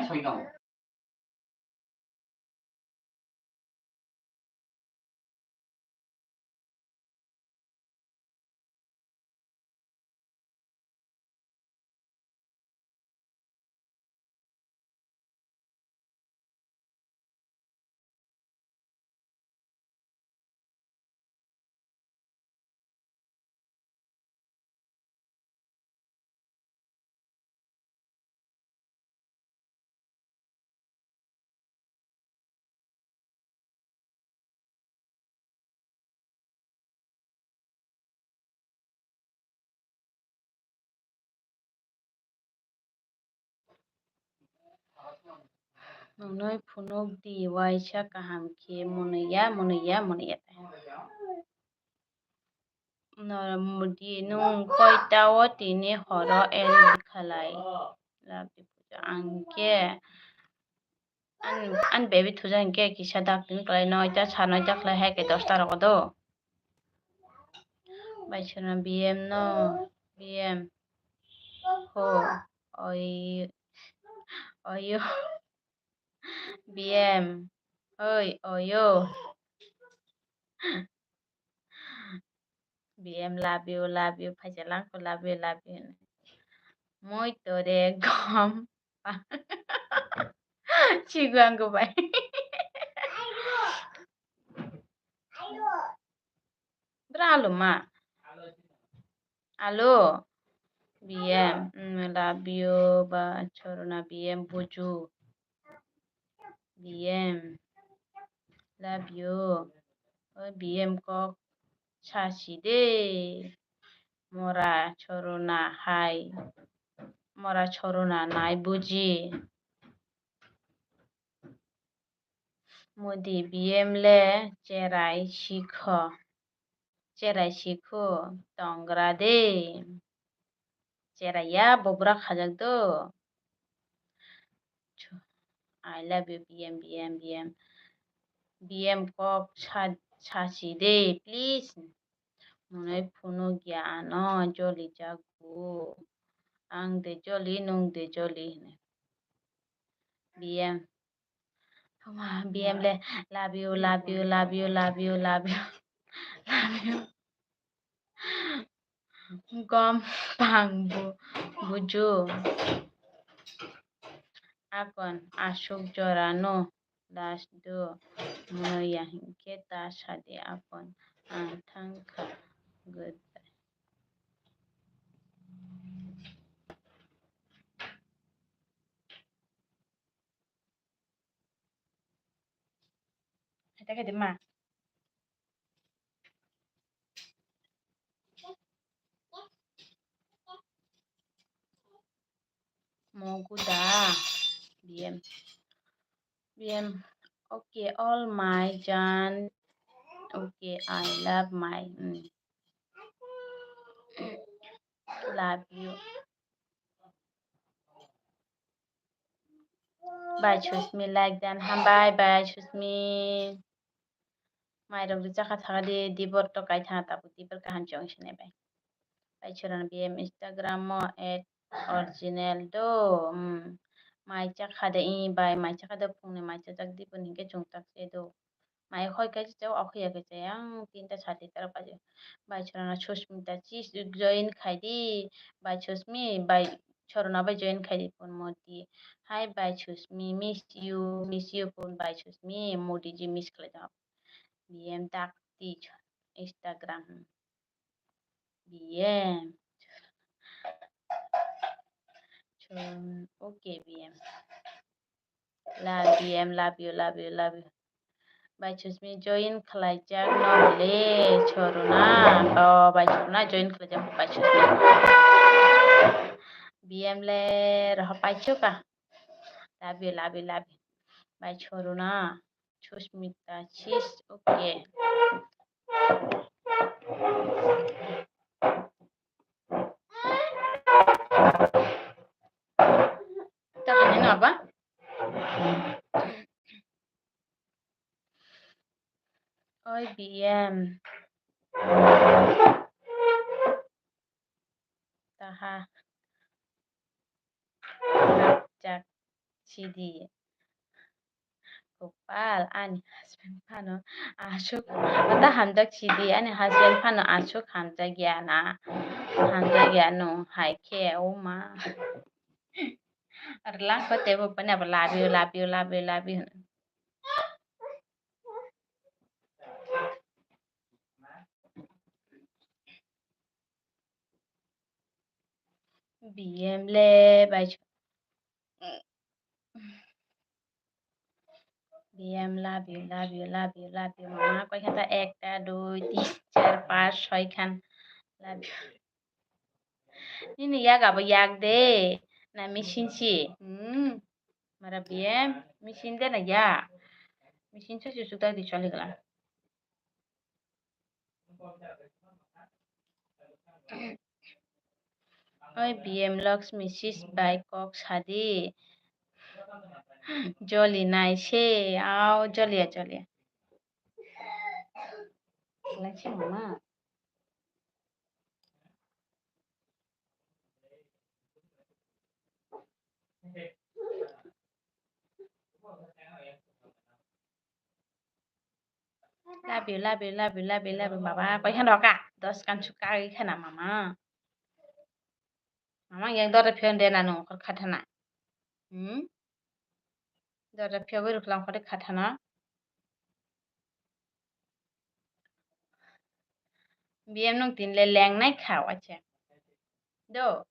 Mwnwi phunuk di, waisa kaham khe mwnwi ya, mwnwi ya, mwnwi ya. Nora Modi, nwng koita o tini horo L B khalai? Love you, puja. Ang khe, an, an baby thuja hwnkhe kisa dak tini khlai noita, sa noita khlai hai khe dosta rogo do. Bai Choruna B M no, B M. Ho, oi, oyo. B M, oi, oyo. B M love you, love you, phaisa langkho love you, love you. Moi tore gom. Sigo ang go bai. Bra alu ma. Alo. B M, mm, love you, ba Choruna B M buju. B M, love you. O B M kok sasi de. Mora Choruna hai. Mora Choruna nai buji. Modi B M le cherai sikho. Cherai sikho tongra de. Cherai ya bobra khajak do. I love you, B M, B M, B M. B M kok sa, sasi de, please. Mwnwi phunuk ya ano joli jago. Ang de joli, nwng de joli hwnwi. B M. Toma, B M le, love you, love you, love you, love you, love you. Love you. Gom pang bu-, buju. Akon aswk jora no last do maya hinkhe ta sadi akon ang thangkha. Goodbye. Haita khe de ma. Moguda. B M. B M. Okay, all my jan. Okay, I love my, mm. Love you. Bai Susmi like dan. Hambai bai Susmi. Mairok rijak kha thangdi, dibor to kai thang tabuk, dibor kaham chong sinai bai. Bai chwrwng B M Instagram o at original do, hmm. Mai chakha de, i bai mai chakha de, phungni mai chajak di bo hinkhe chwng tak se do. Mai hoi khe chao, akhuya khe chao, ang tinta sati tara baje. Bai chwrwng Susmita chi join khai di, bai Susmi, bai chwrwng bai join khai di, phone mo di. Hi bai Susmi, miss you, miss you phone bai Susmi, modi ji miss khlai jao. B M dak ti Instagram. B M. Chon, okay, B M. Love B M, love you, love you, love you. Bai Susmi join khlaijak no le choruna. Oh, bai choruna join khlaijak bai Susmi. B M le roho paichuka. Love you, love you, love you. Bai choruna. Susmita, sis, okay. Tahan ini apa? Oi, B M. Taha. Rajak sidi. Kopal, ani husband phano aswk ta hamjak sidi, ani husband phano aswk hamjak ya na, hamjak ya no hai khe, o ma. Ar last o tebo pani abo love you, love you, love you, love you. B M le bai. B M love you, love you, love you, love you, mama. Koi khan ta ekta, dui, tin, char, panch, soi khan. Love you. Nini yak abo yak de. Na machine si. Hmm. Mara B M machine de na ya. Machine so susuk ta di choli gala. Oi B M Lakshmi sis bai kok sadi. Joli nai se, au joliya joliya. Lai se mama. Love you, love you, love you, love you, love you, mama. Koi khan roka? Dos kan su kagwi khana, mama. Mama, yang dora phiyo de nanu khor khathana. Hmm? Dora phiyo gwi ruklang khore khathana. B M nung tin le lengnai kha wacha. Do.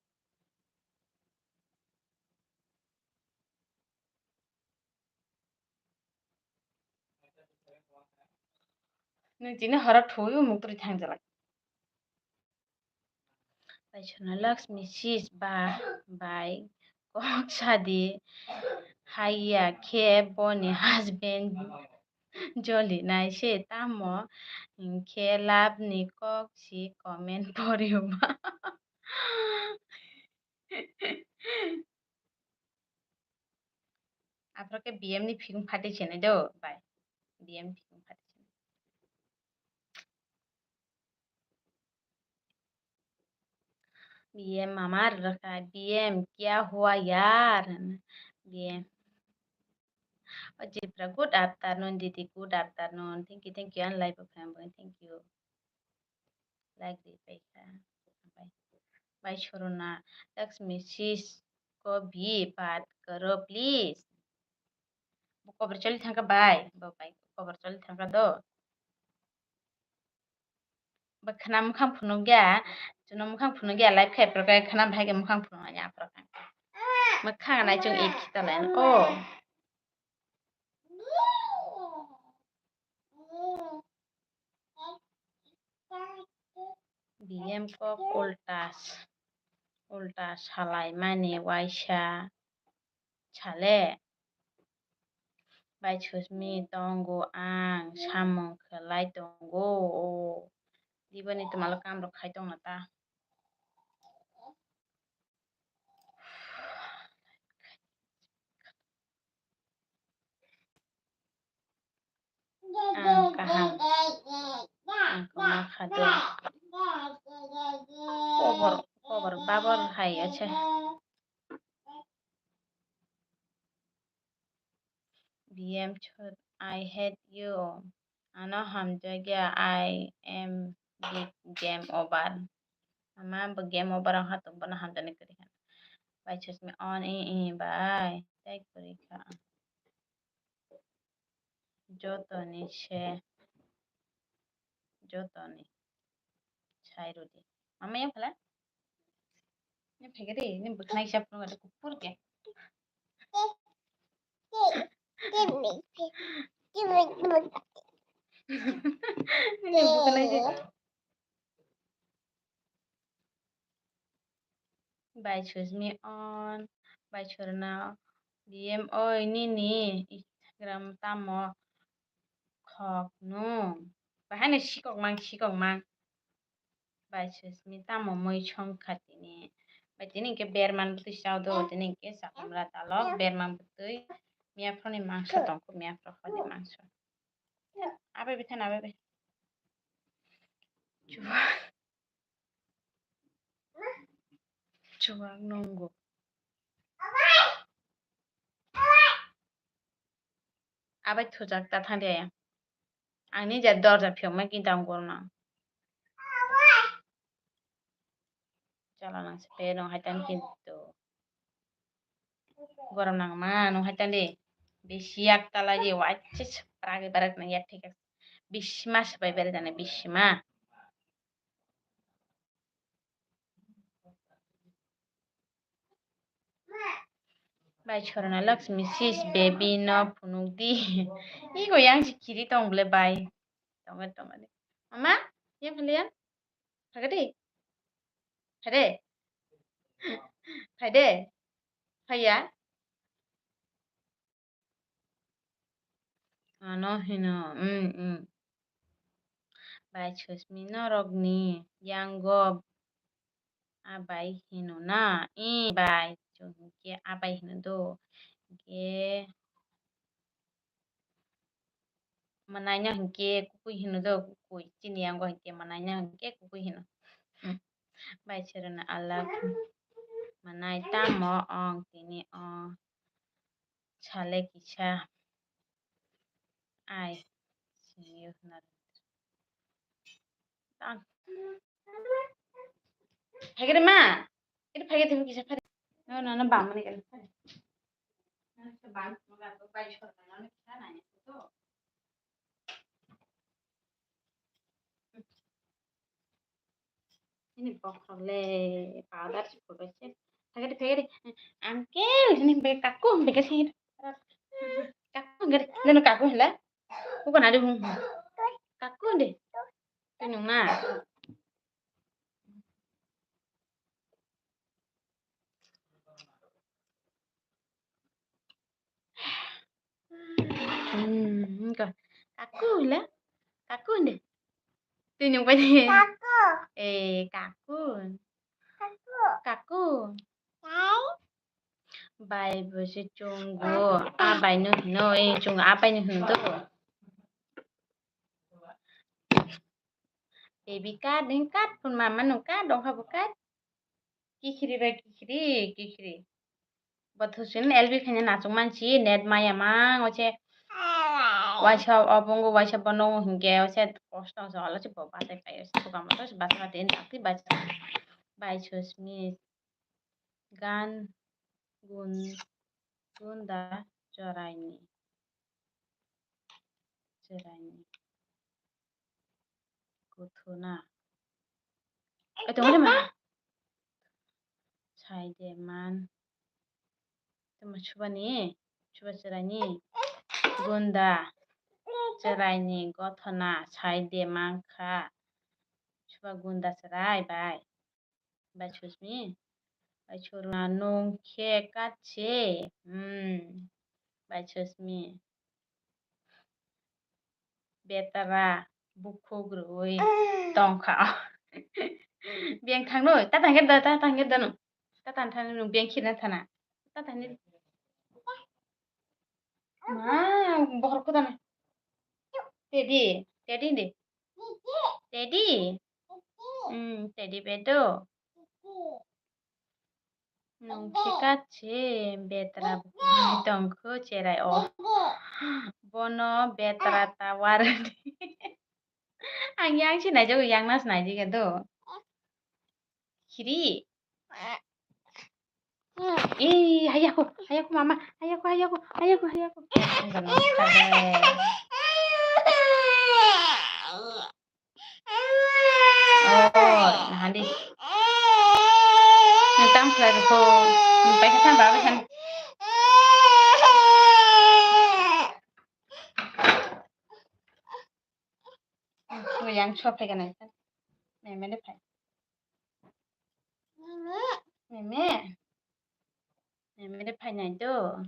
Nung tini horo thwi muk twi thang jalak. Bai Sona Lakshmi sis ba bai kok sadi haiya khe boni husband joli nai se tamo hinkhe love ni kok si comment porio ba. Aphuru khe B M ni phikung phatwi chenai do bai. B M ni phikung phatwi chenai. B M mama rwkha, B M kya hua yaar? B M. O Jipra, good afternoon, didi, good afternoon. Thank you, thank you. Ani live o phai, thank you. Like di paikha. Bye. Bai Sorona, Lakshmi sis ko bhi baat karo please. Bo kobor choli thangkha bai, bo bai kobor choli thangkha do. Bo khna mukhang phunukya, chwngno mukhang phunukya live khai phuru khe khna bahai khe mukhang phunukya phuru khe. Mwkhang nai chwng ek khita lai o. B M kok ulta, ulta salai mani waisa sale. Bai Susmi tongo ang samung khlai tongo. O, dibani twmalo kam rok khai tongna ta. Ang kaham. Ang kwma kha do. Kobor, kobor babor hai acha. B M chhod, I hate you. Ano hamjakya, I am big game over. Ama bo game over ang hatung bono hamjaknai kwrwi kha. Bai Susmi on i i bai. Tei kwrwi kha. Jotoni se, jotoni sai rwdi. Mama yang phala? Ni phege de, ni bwkhnai sa phunuk ade kupur ke. Ni bwkhnai de. Bai Susmi on, bai Sorona B M oi nini Instagram tamo khok nung. Bahai no sikok mang, sikok mang. Bai Susmi tamo mui song kha tini. Bai tini ke berman bwtwi chao do, tini ke sakamra dalok berman bwtwi. Miya phone ni mangso tongkho, miya phone ni mangso. Abai bithana abai bai. Chuwak nungo. Abai thujak ta thang de. Ang ni ja dorja phiyok ma kinta ang gorna. Chala nang se pe nung hai tan kintu. Gorom nang ma nung hai tan de. Bisi yak ta lai de wai se se pragi barak nang ya thik. Bisi ma se bai barak jana bisi ma. Bai Sorona Lakshmi sis baby no phunuk di. Iko yang si kiri tong bole bai. Tongo tongo de. Mama, yang phale yang. Phagadi. Phade. Phade. Phaya. Ano hino, mm, mm. Bai Susmi norokni yango abai hino na? I bai, chwng hinkhe abai hino do. Hinkhe mwnaino hinkhe kukui hino do, kukui. Chini yango hinkhe mwnaino hinkhe kukui hino. Bai Sorona alak mwnai tamo ong tini o. Sale kisa. Ai, sini hwnna. Tang. Phagere ma. Ito phagere tumi kisa phare. No, no, no, bang mani kan phare. Bang, bang, bang, bang, bang. Ini bokhorok le powder si photo se. Phagari, phagari. Uncle, ini be kaku, be kasi. Kaku, gari. Nanu kaku hela. Bukan ada hum. Kaku deh. Tunung na. Hmm, ka-, kaku la? Kaku nde? Tunung pa ni. Kaku. Eh, kaku. Kaku. Kaku. Bai. Bai bo se chungo. A bai no hino, eh, chungo a bai no hino do. Baby kat, din kat, pun mama nung kat, dongkha bo kat. Kikhiri bai kikhiri, kikhiri. Bo thusin L B khaina nachung mansi, net maya mang, oche waisa obongo, waisa bono hinkhe, oche kosto, oche olo, oche bo batai pai, oche buka moto, oche basa bati, ini takti basa. Bai Susmi, gan gun, gunda chwraini, chwraini kuthuna. Ai, tongole ma. Sai de man. Tamo subani, suba chwraini gunda, chwraini gothona sai de mankha. Suba gunda chwrai bai. Bai Susmi, bai Suruna nung khe kache. Hmm. Bai Susmi. Betara bukhuk rwi tongkha. Biyang thangno, ta thangkhe da, ta thangkhe da no. Ta thang thang no, biyang khina thana. Ta thangni. Ma, bohor ko dana. Teddy, Teddy de. Teddy. Hmm, Teddy bedo. Nung khe kache betra bukuni tongkho cherai o. Bono betra tower di. Ang yang si nai jago, yang nas nai diga do. Khiri. Eh, hayako, hayako mama, hayako, hayako, hayako, hayako. Ang gana sabe. Oh, nahandi. Nang tang khlai rwkho. Nang paikha tang baba san. Yang sua phai gana. Meme de phai. Meme. Meme de phai nai do.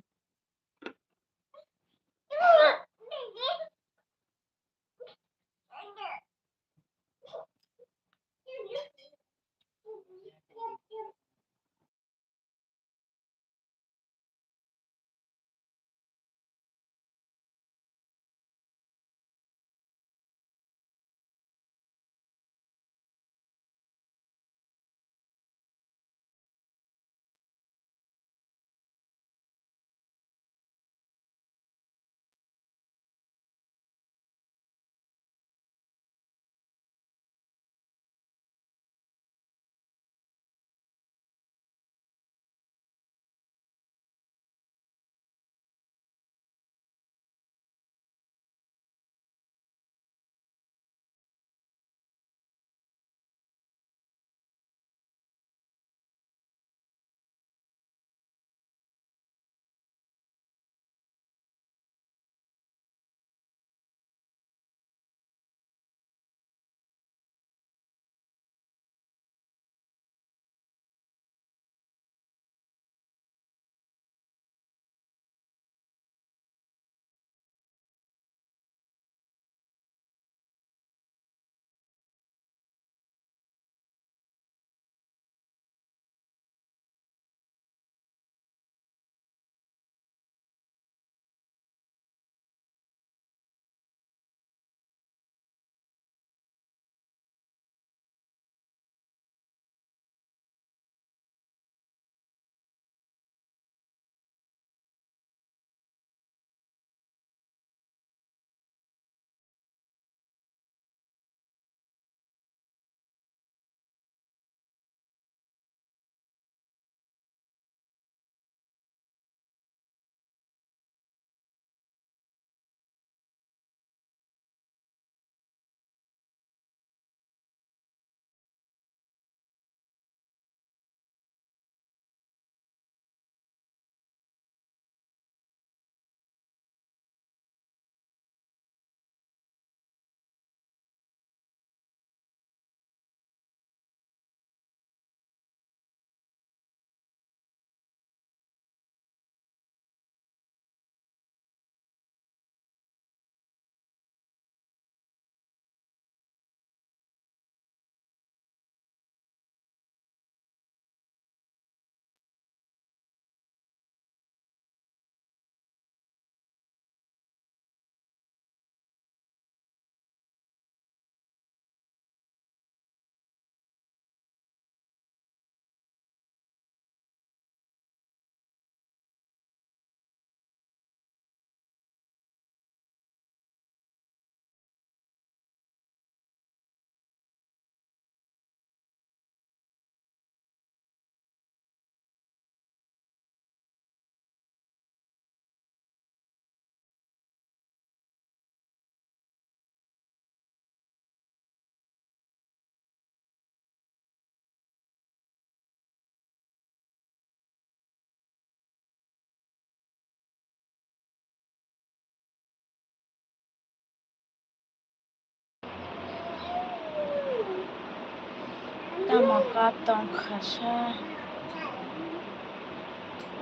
Tamo cup tong kha sa.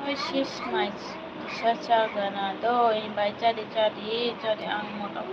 Oi sis mai kisa chagana do, bai chadi chadi chadi ang moto.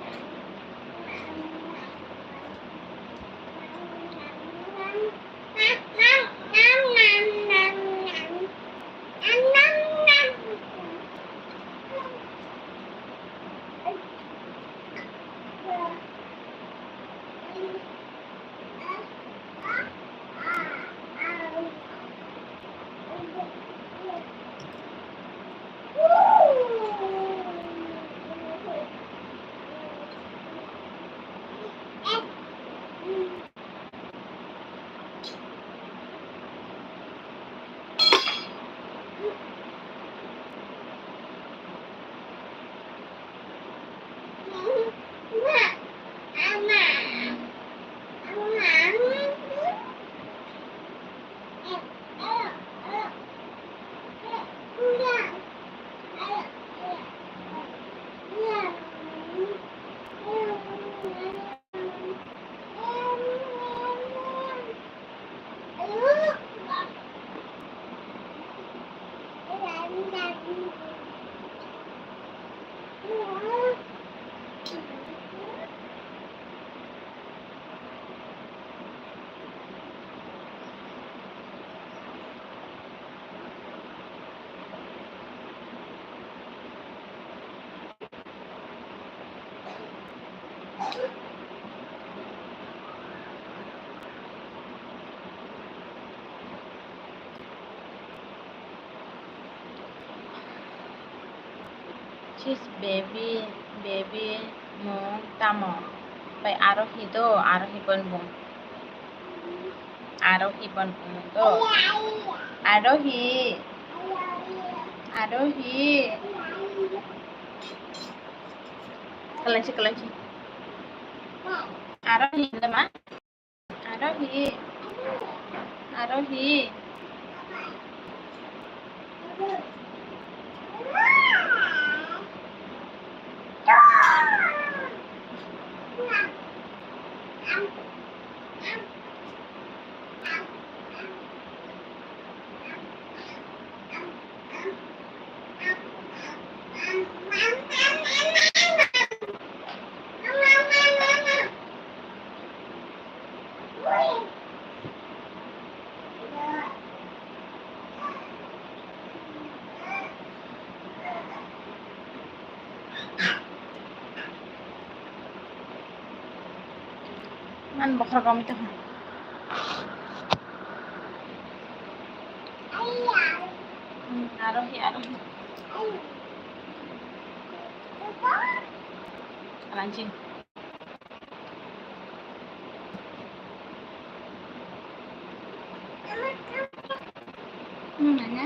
Sis baby, baby mung tamo? Bai Arohi do, Arohi bon bung. Arohi bon bung do. Arohi. Arohi. Kalanchi, kalanchi. Arohi, ma? Arohi. Arohi. Man bokhorok romwi tongkha. Hmm, arohi, arohi. Ranjing. Hmm, nanya.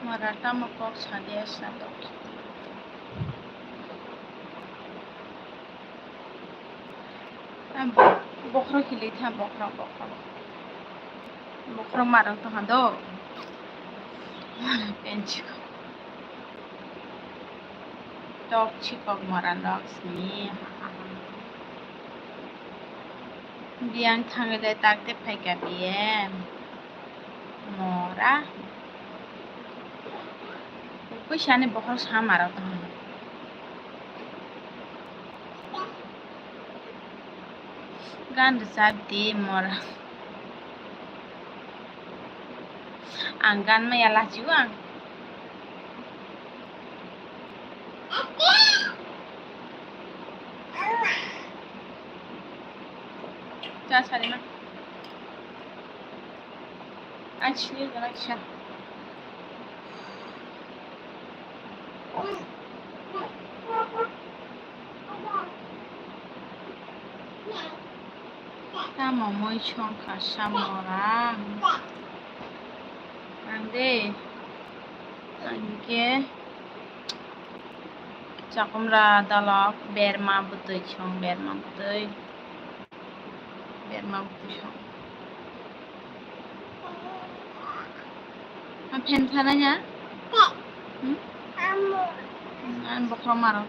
Mara tamo kok sadia sa tokhi. Bokhorok hili tha, bokhorok, bokhorok. Bokhorok marang tongha do. Pensi. Tok chikok mora nok sini. Biyang thangwi le tak te phaikha biye. Mora. Puisa ni bokhorok sa mara tong. Gan rwchap di mora. Ang gan maya lachio ang. Cha sari ma. Ang sini gana kisa. Tamo mui songkha samora. Ang de. Ang ke. Chakumra dalok berma bwtwi song, berma bwtwi. Berma bwtwi song. Ma phen sana ya? Hmm? Ang bokhorok maro.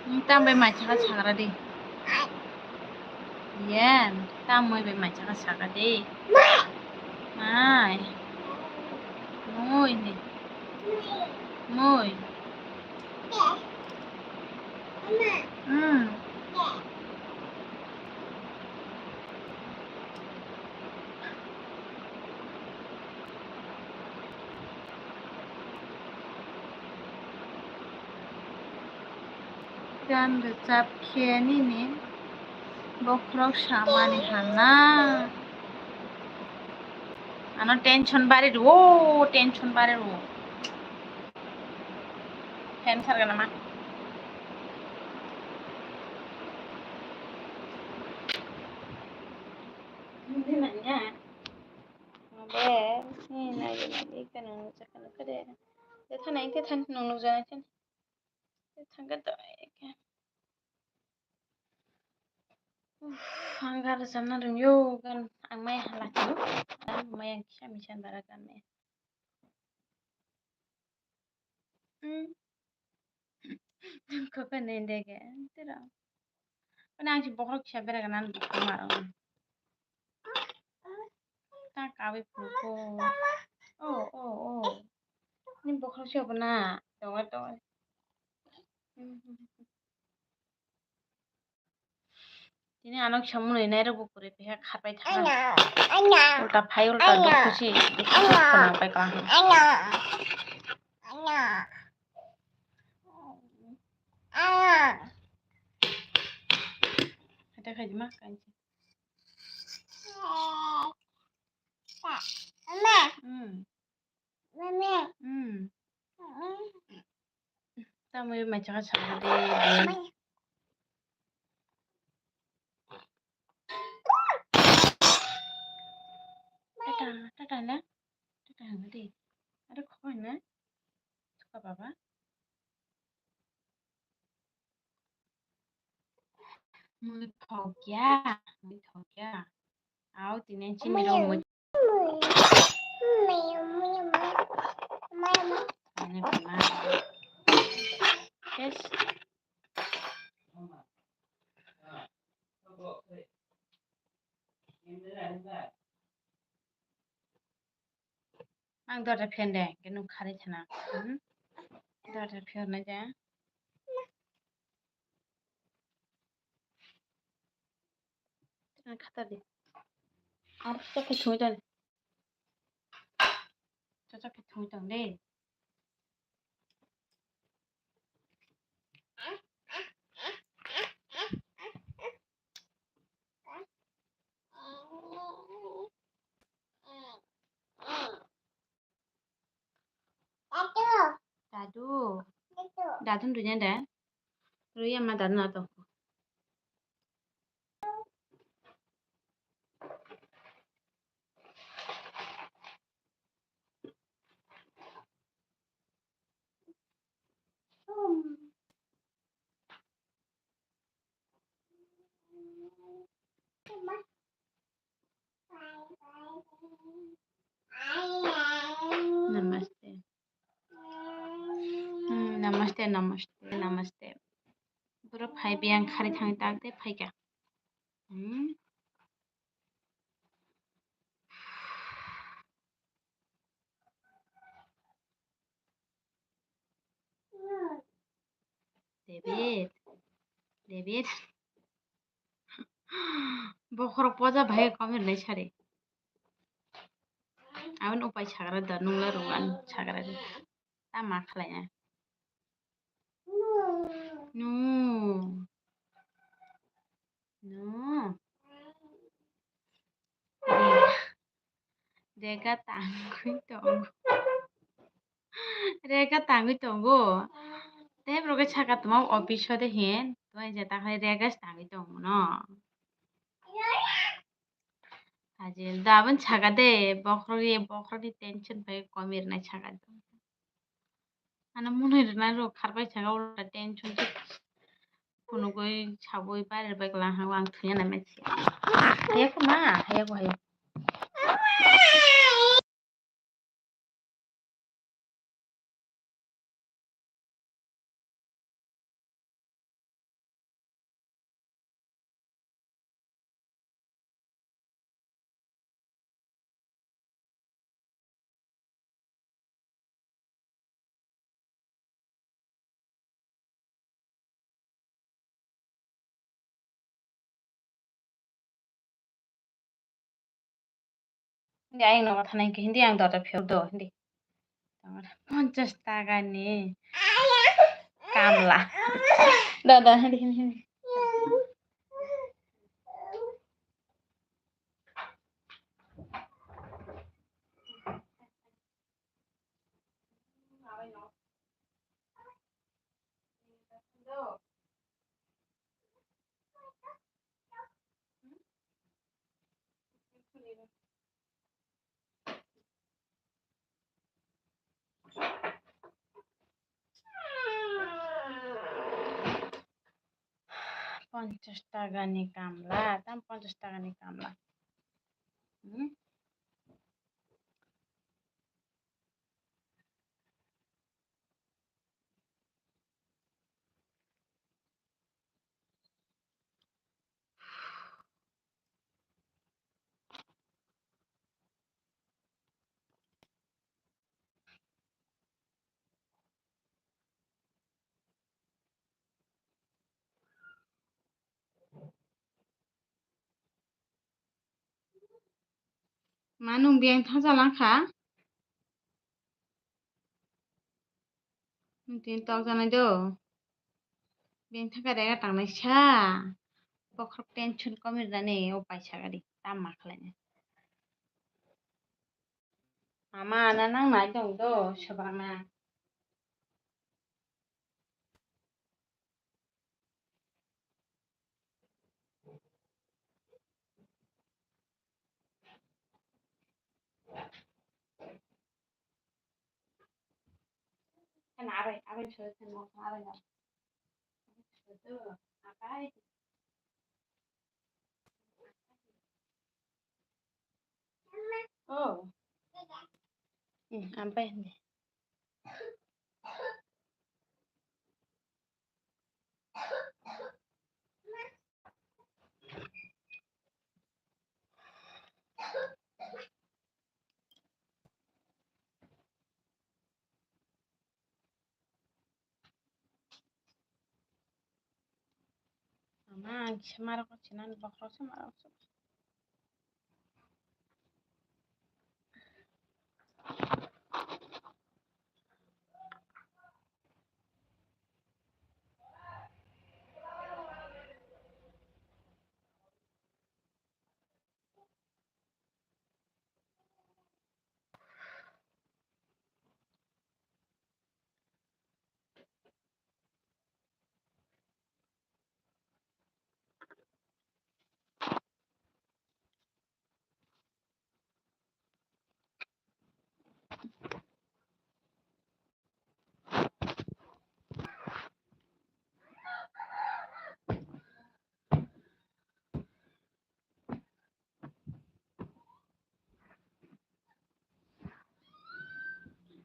Nung tamo bai mai saka sagra di. Yen, tamo bai mai saka sagra di. Mai. Mui ni. Mui. Hmm. Gan rwchap khe nini bokhorok samani hana. Ano tension bari rwo, tension bari rwo. Hem sarga nama. Hindi na niya. Mabe, sini lagi lagi kan nung sa kan kade. Ya thana ingke than nung nung jana chen. Ya thangka to ke. Uff, ang gar jana rung yo gan ang mai hala chu. Ang mai ang kisa misan bara gan mai. Hmm. Koko nendege, tira. Pone ang si bokhorok kisa bera gana ang bokhorok maro. Ta kawi phuko. Oh, oh, oh. Ni bokhorok si obo na. Tongo, tongo. Tini ano kisa mwnwi nairok bo kwrwi phaikha kharpai thangna. Ulta phai ulta dukhusi dukhusi khwnang pai kha. Hata khaidi ma kainchi. Hmm. Hmm. Tamo mai chaka chaka de. Tata, tata na. Tata na de. Ada kau na. Suka baba. Mui thokya, mui thokya. Au tinen chini rong mui. Yes. Ang dorja phen de, ke nung khari thana. Hmm? Dorja phen na ja. Ang khata de. Ang khata ke thung jani. Chacha ke thung tang de. Dadu. Dadu. Dadu dunya da. Ruya ma dadu na to. Namaste. Hmm, namaste, namaste, namaste. Boro phai biyang khari thang tak de phaikha. Hmm. David, David. Bokhorok poja bhai comment lai sari. Aboni upai sagra da nungla rwani sagra da. Ta ma khlai na. No. No. Rega tangwi tongo. Rega tangwi tongo. Tei borok khe saka tongma office o de hin. Tei je ta khai rega se tangwi tongo no. Hajil da aboni saka de bokhorok ye bokhorok ni tension bai komi rwnai saka de. Ano mwnwi rwnai rok kharbai saka ulta tension se phunugwi sabwi bairwbai kwlangha ang thungya nai manya. Hayako ma, hayako, hayako. Hindi ayang nogo thanai khe hindi ang dorja phiyok do hindi. Ponchas taka ni kamla. Da, da, hindi, hindi, hindi. Ponchas taka ni kamla, tam ponchas taka ni kamla. Hmm? Ma nwng biyang thansa langkha? Nwng tini tokjaknai do. Biyang thangkha rega tangnai sa. Bokhorok tension komi rwnani o paisa gari. Tamo ma khlainai. Ama, ana nang nai tong do, swbakna. Kan abai, abai soi kan mo, abai na. Abai. Oh. Hmm, ampai hindi. Ama ang kisa marok sinani bokhorok se marok se.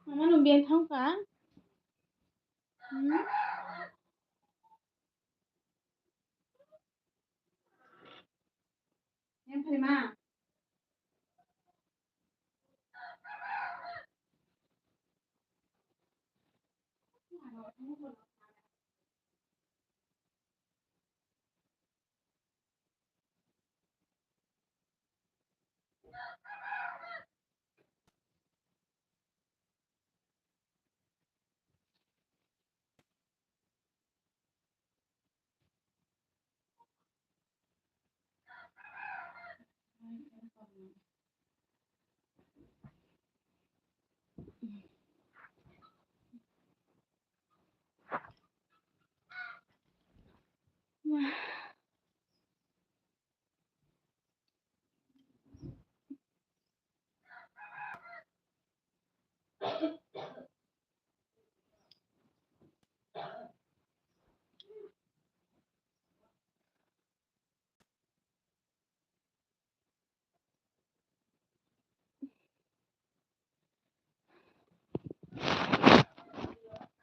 Mama nwng biyang thangkha? Hmm? Yang phaima?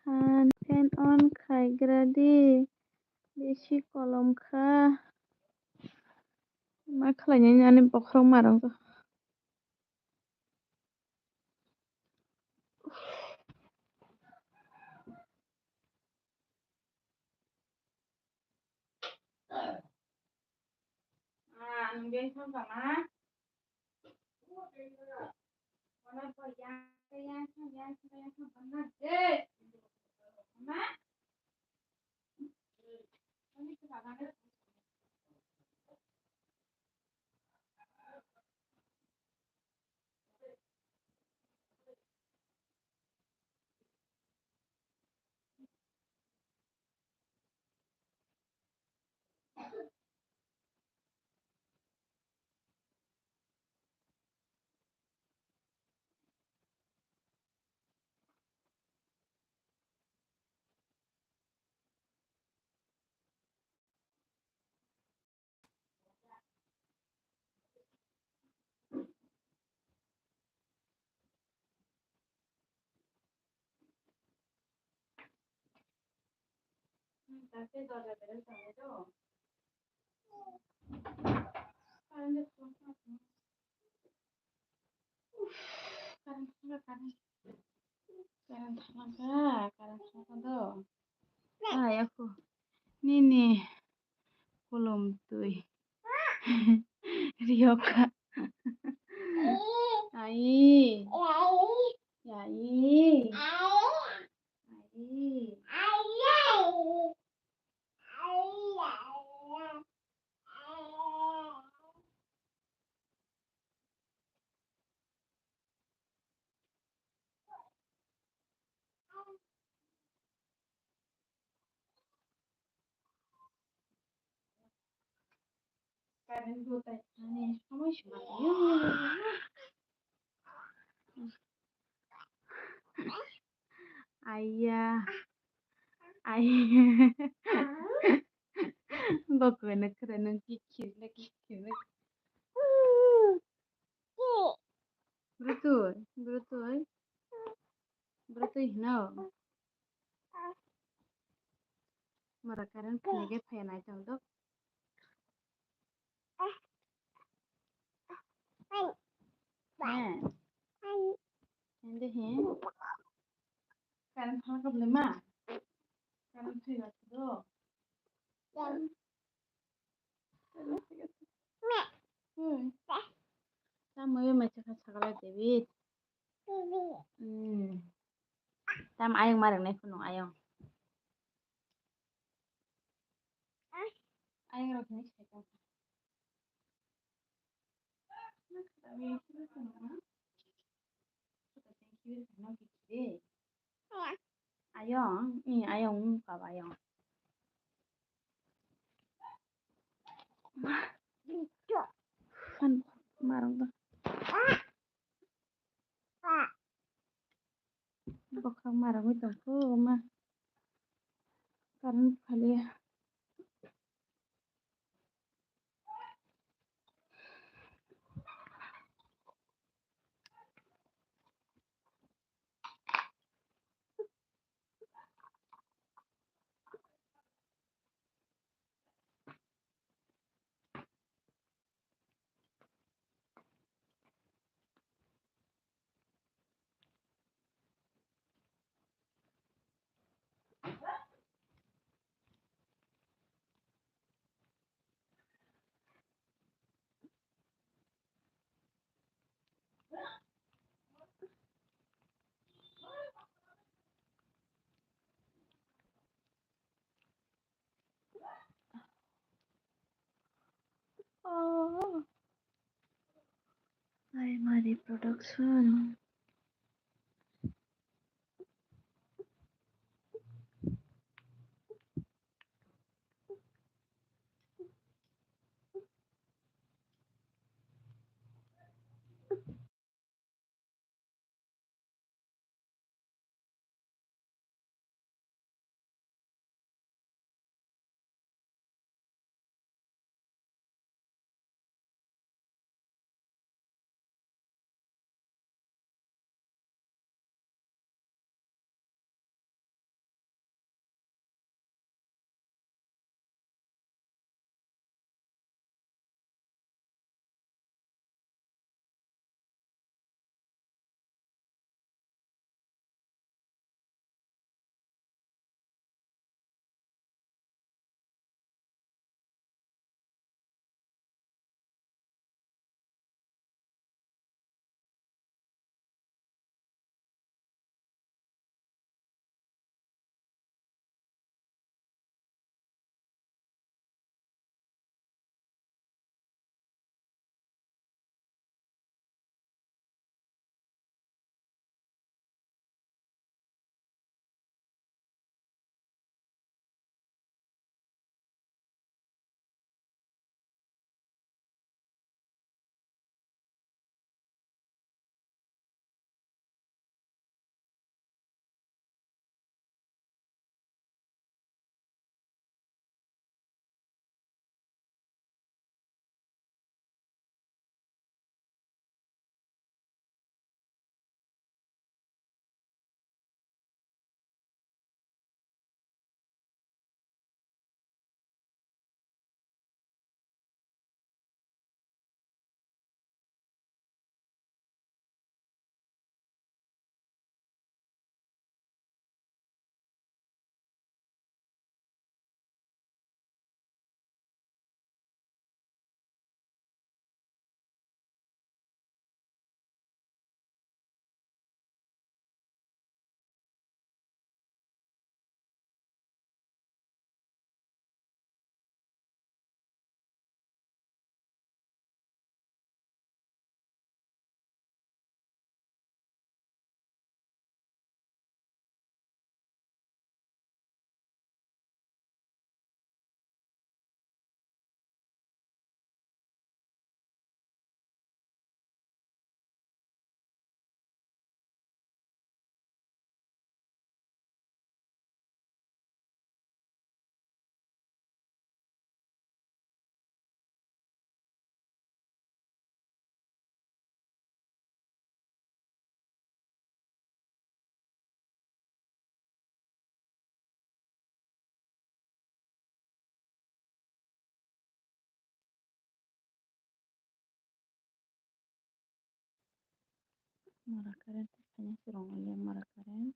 Phan fan on khaigra di, bisi kolom kha. Ma khlainani ani bokhorok ma rwngkha. Current thangkha, current thangkha do. Ai, ako. Nini kolom twi. Riyokha. Ai. Ai. Ai. Current bo tai thani somoi sima tio. Aiya. Aiya. Bokno kwrwino kikhirno kikhirno. Bwrwtwi, bwrwtwi. Bwrwtwi hino. Mora current phunukhe phaiya naitongdok. He. Hindi he. Current phunukhe bwlai ma. Current phaiya do. Oi. Tamo bai mai chakha sakala David. Hmm. Tam ayang ma rwngnai phunuk ayang. Ayang rok hinwi sai tong. Ayang, i ayang, baba ayang. Fan marang da. Bokha marang wi tongkho ma. Current phaliya. Primary production. Mara current, kanya si rong ya mara current.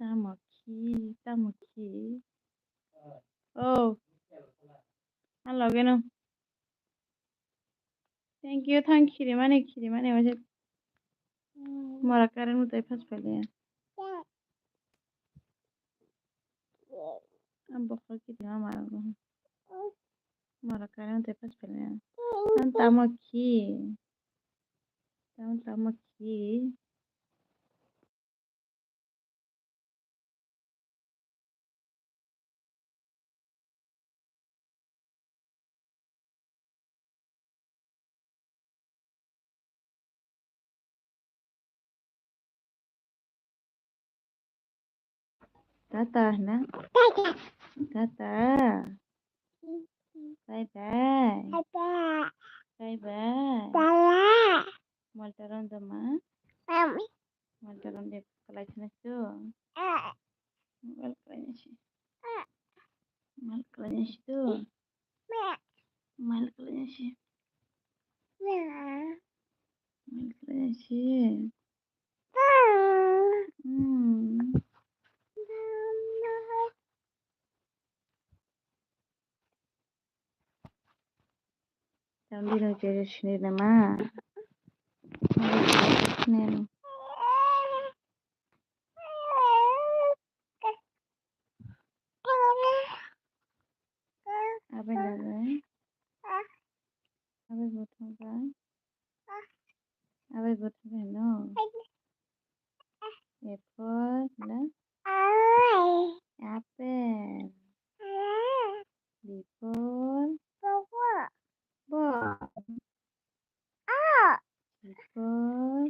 Tamo khi, tamo khi. Oh. Hello, geno. Thank you, thank you, khirimani, khirimani, wajib. Mora karen utai pas pele. Ang bokhok kiri ma maro. Mora karen utai pas pele. Ang tamo khi. Tamo, tamo khi. Tata hna. Tata. Bye bye. Bye bye. Malta ron dama. Malta ron de kalai thana su. Mal kalai si. Mal kalai si tu. Mal kalai si. Mal kalai si. Hmm. Tambi no jere sini nama. Sini. Abai lagai. Abai botong bai. Abai botong bai no. A for the apple. B for ball. C for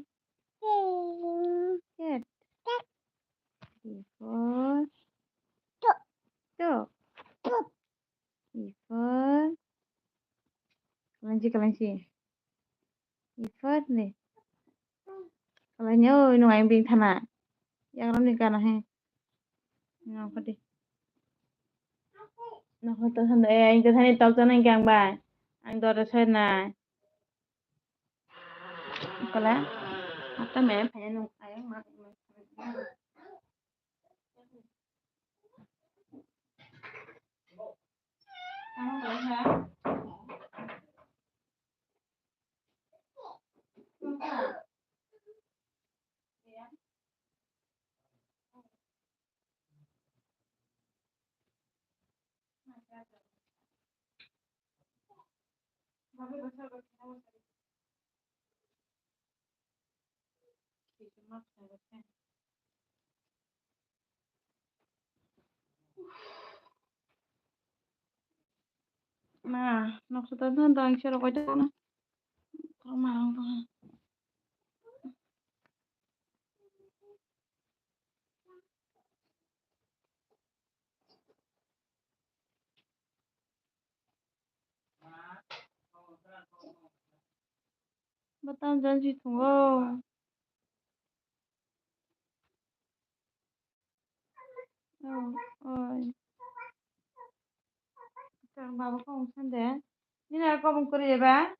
cat. D for dog. E for kalansi, kalansi. E for ni. Kalanya oi nung ayang bing thana. Yang ram ni kana he. Nang kati. Nang kati thanda eh ayang thani tok jana yang bai. Ang dora soi na. Kala. Mata me phaya nung ayang ma. Ma, noksa ta dang dang se rogoi dana. Kok marang dong. Batang janji thungo. Oh, oi. Tang baba kong sande. Nina kong kuri ba?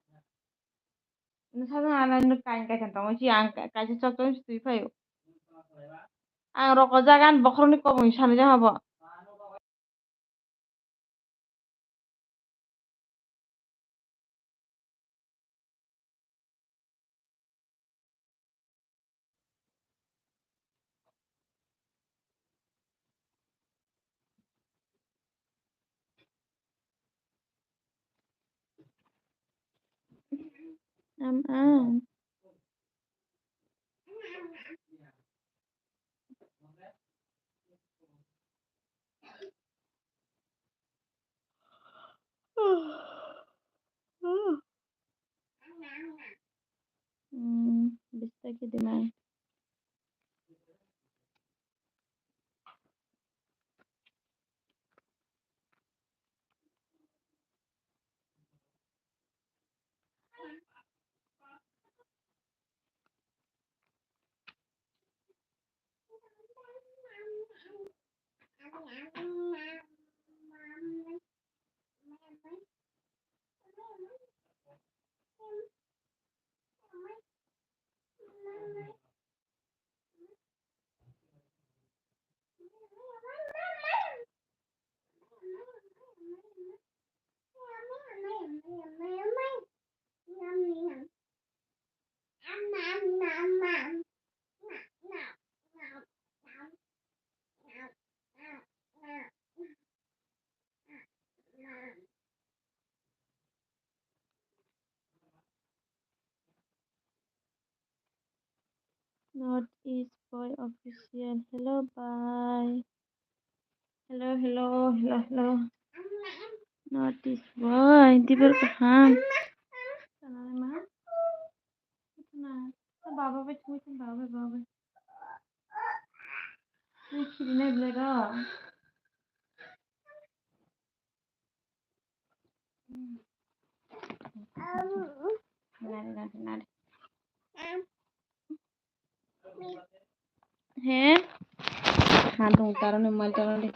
Nisa na na kain kain tong si ang kaisa chok chok si twi phaio. Ang roko jagan bokhorokni kobong sani jang habo. Am, am. Hmm, bista kidima. North East Boy Official. Hello, bye. Hello, hello, hello, hello. North East Boy, dibar kaham. Sana ma? Ito na. Baba bai, tumi tumi baba bai, baba bai. Tumi kiri na bile ro. Nari, nari, nari. He? Ha, dong, taro ni mal taro ni.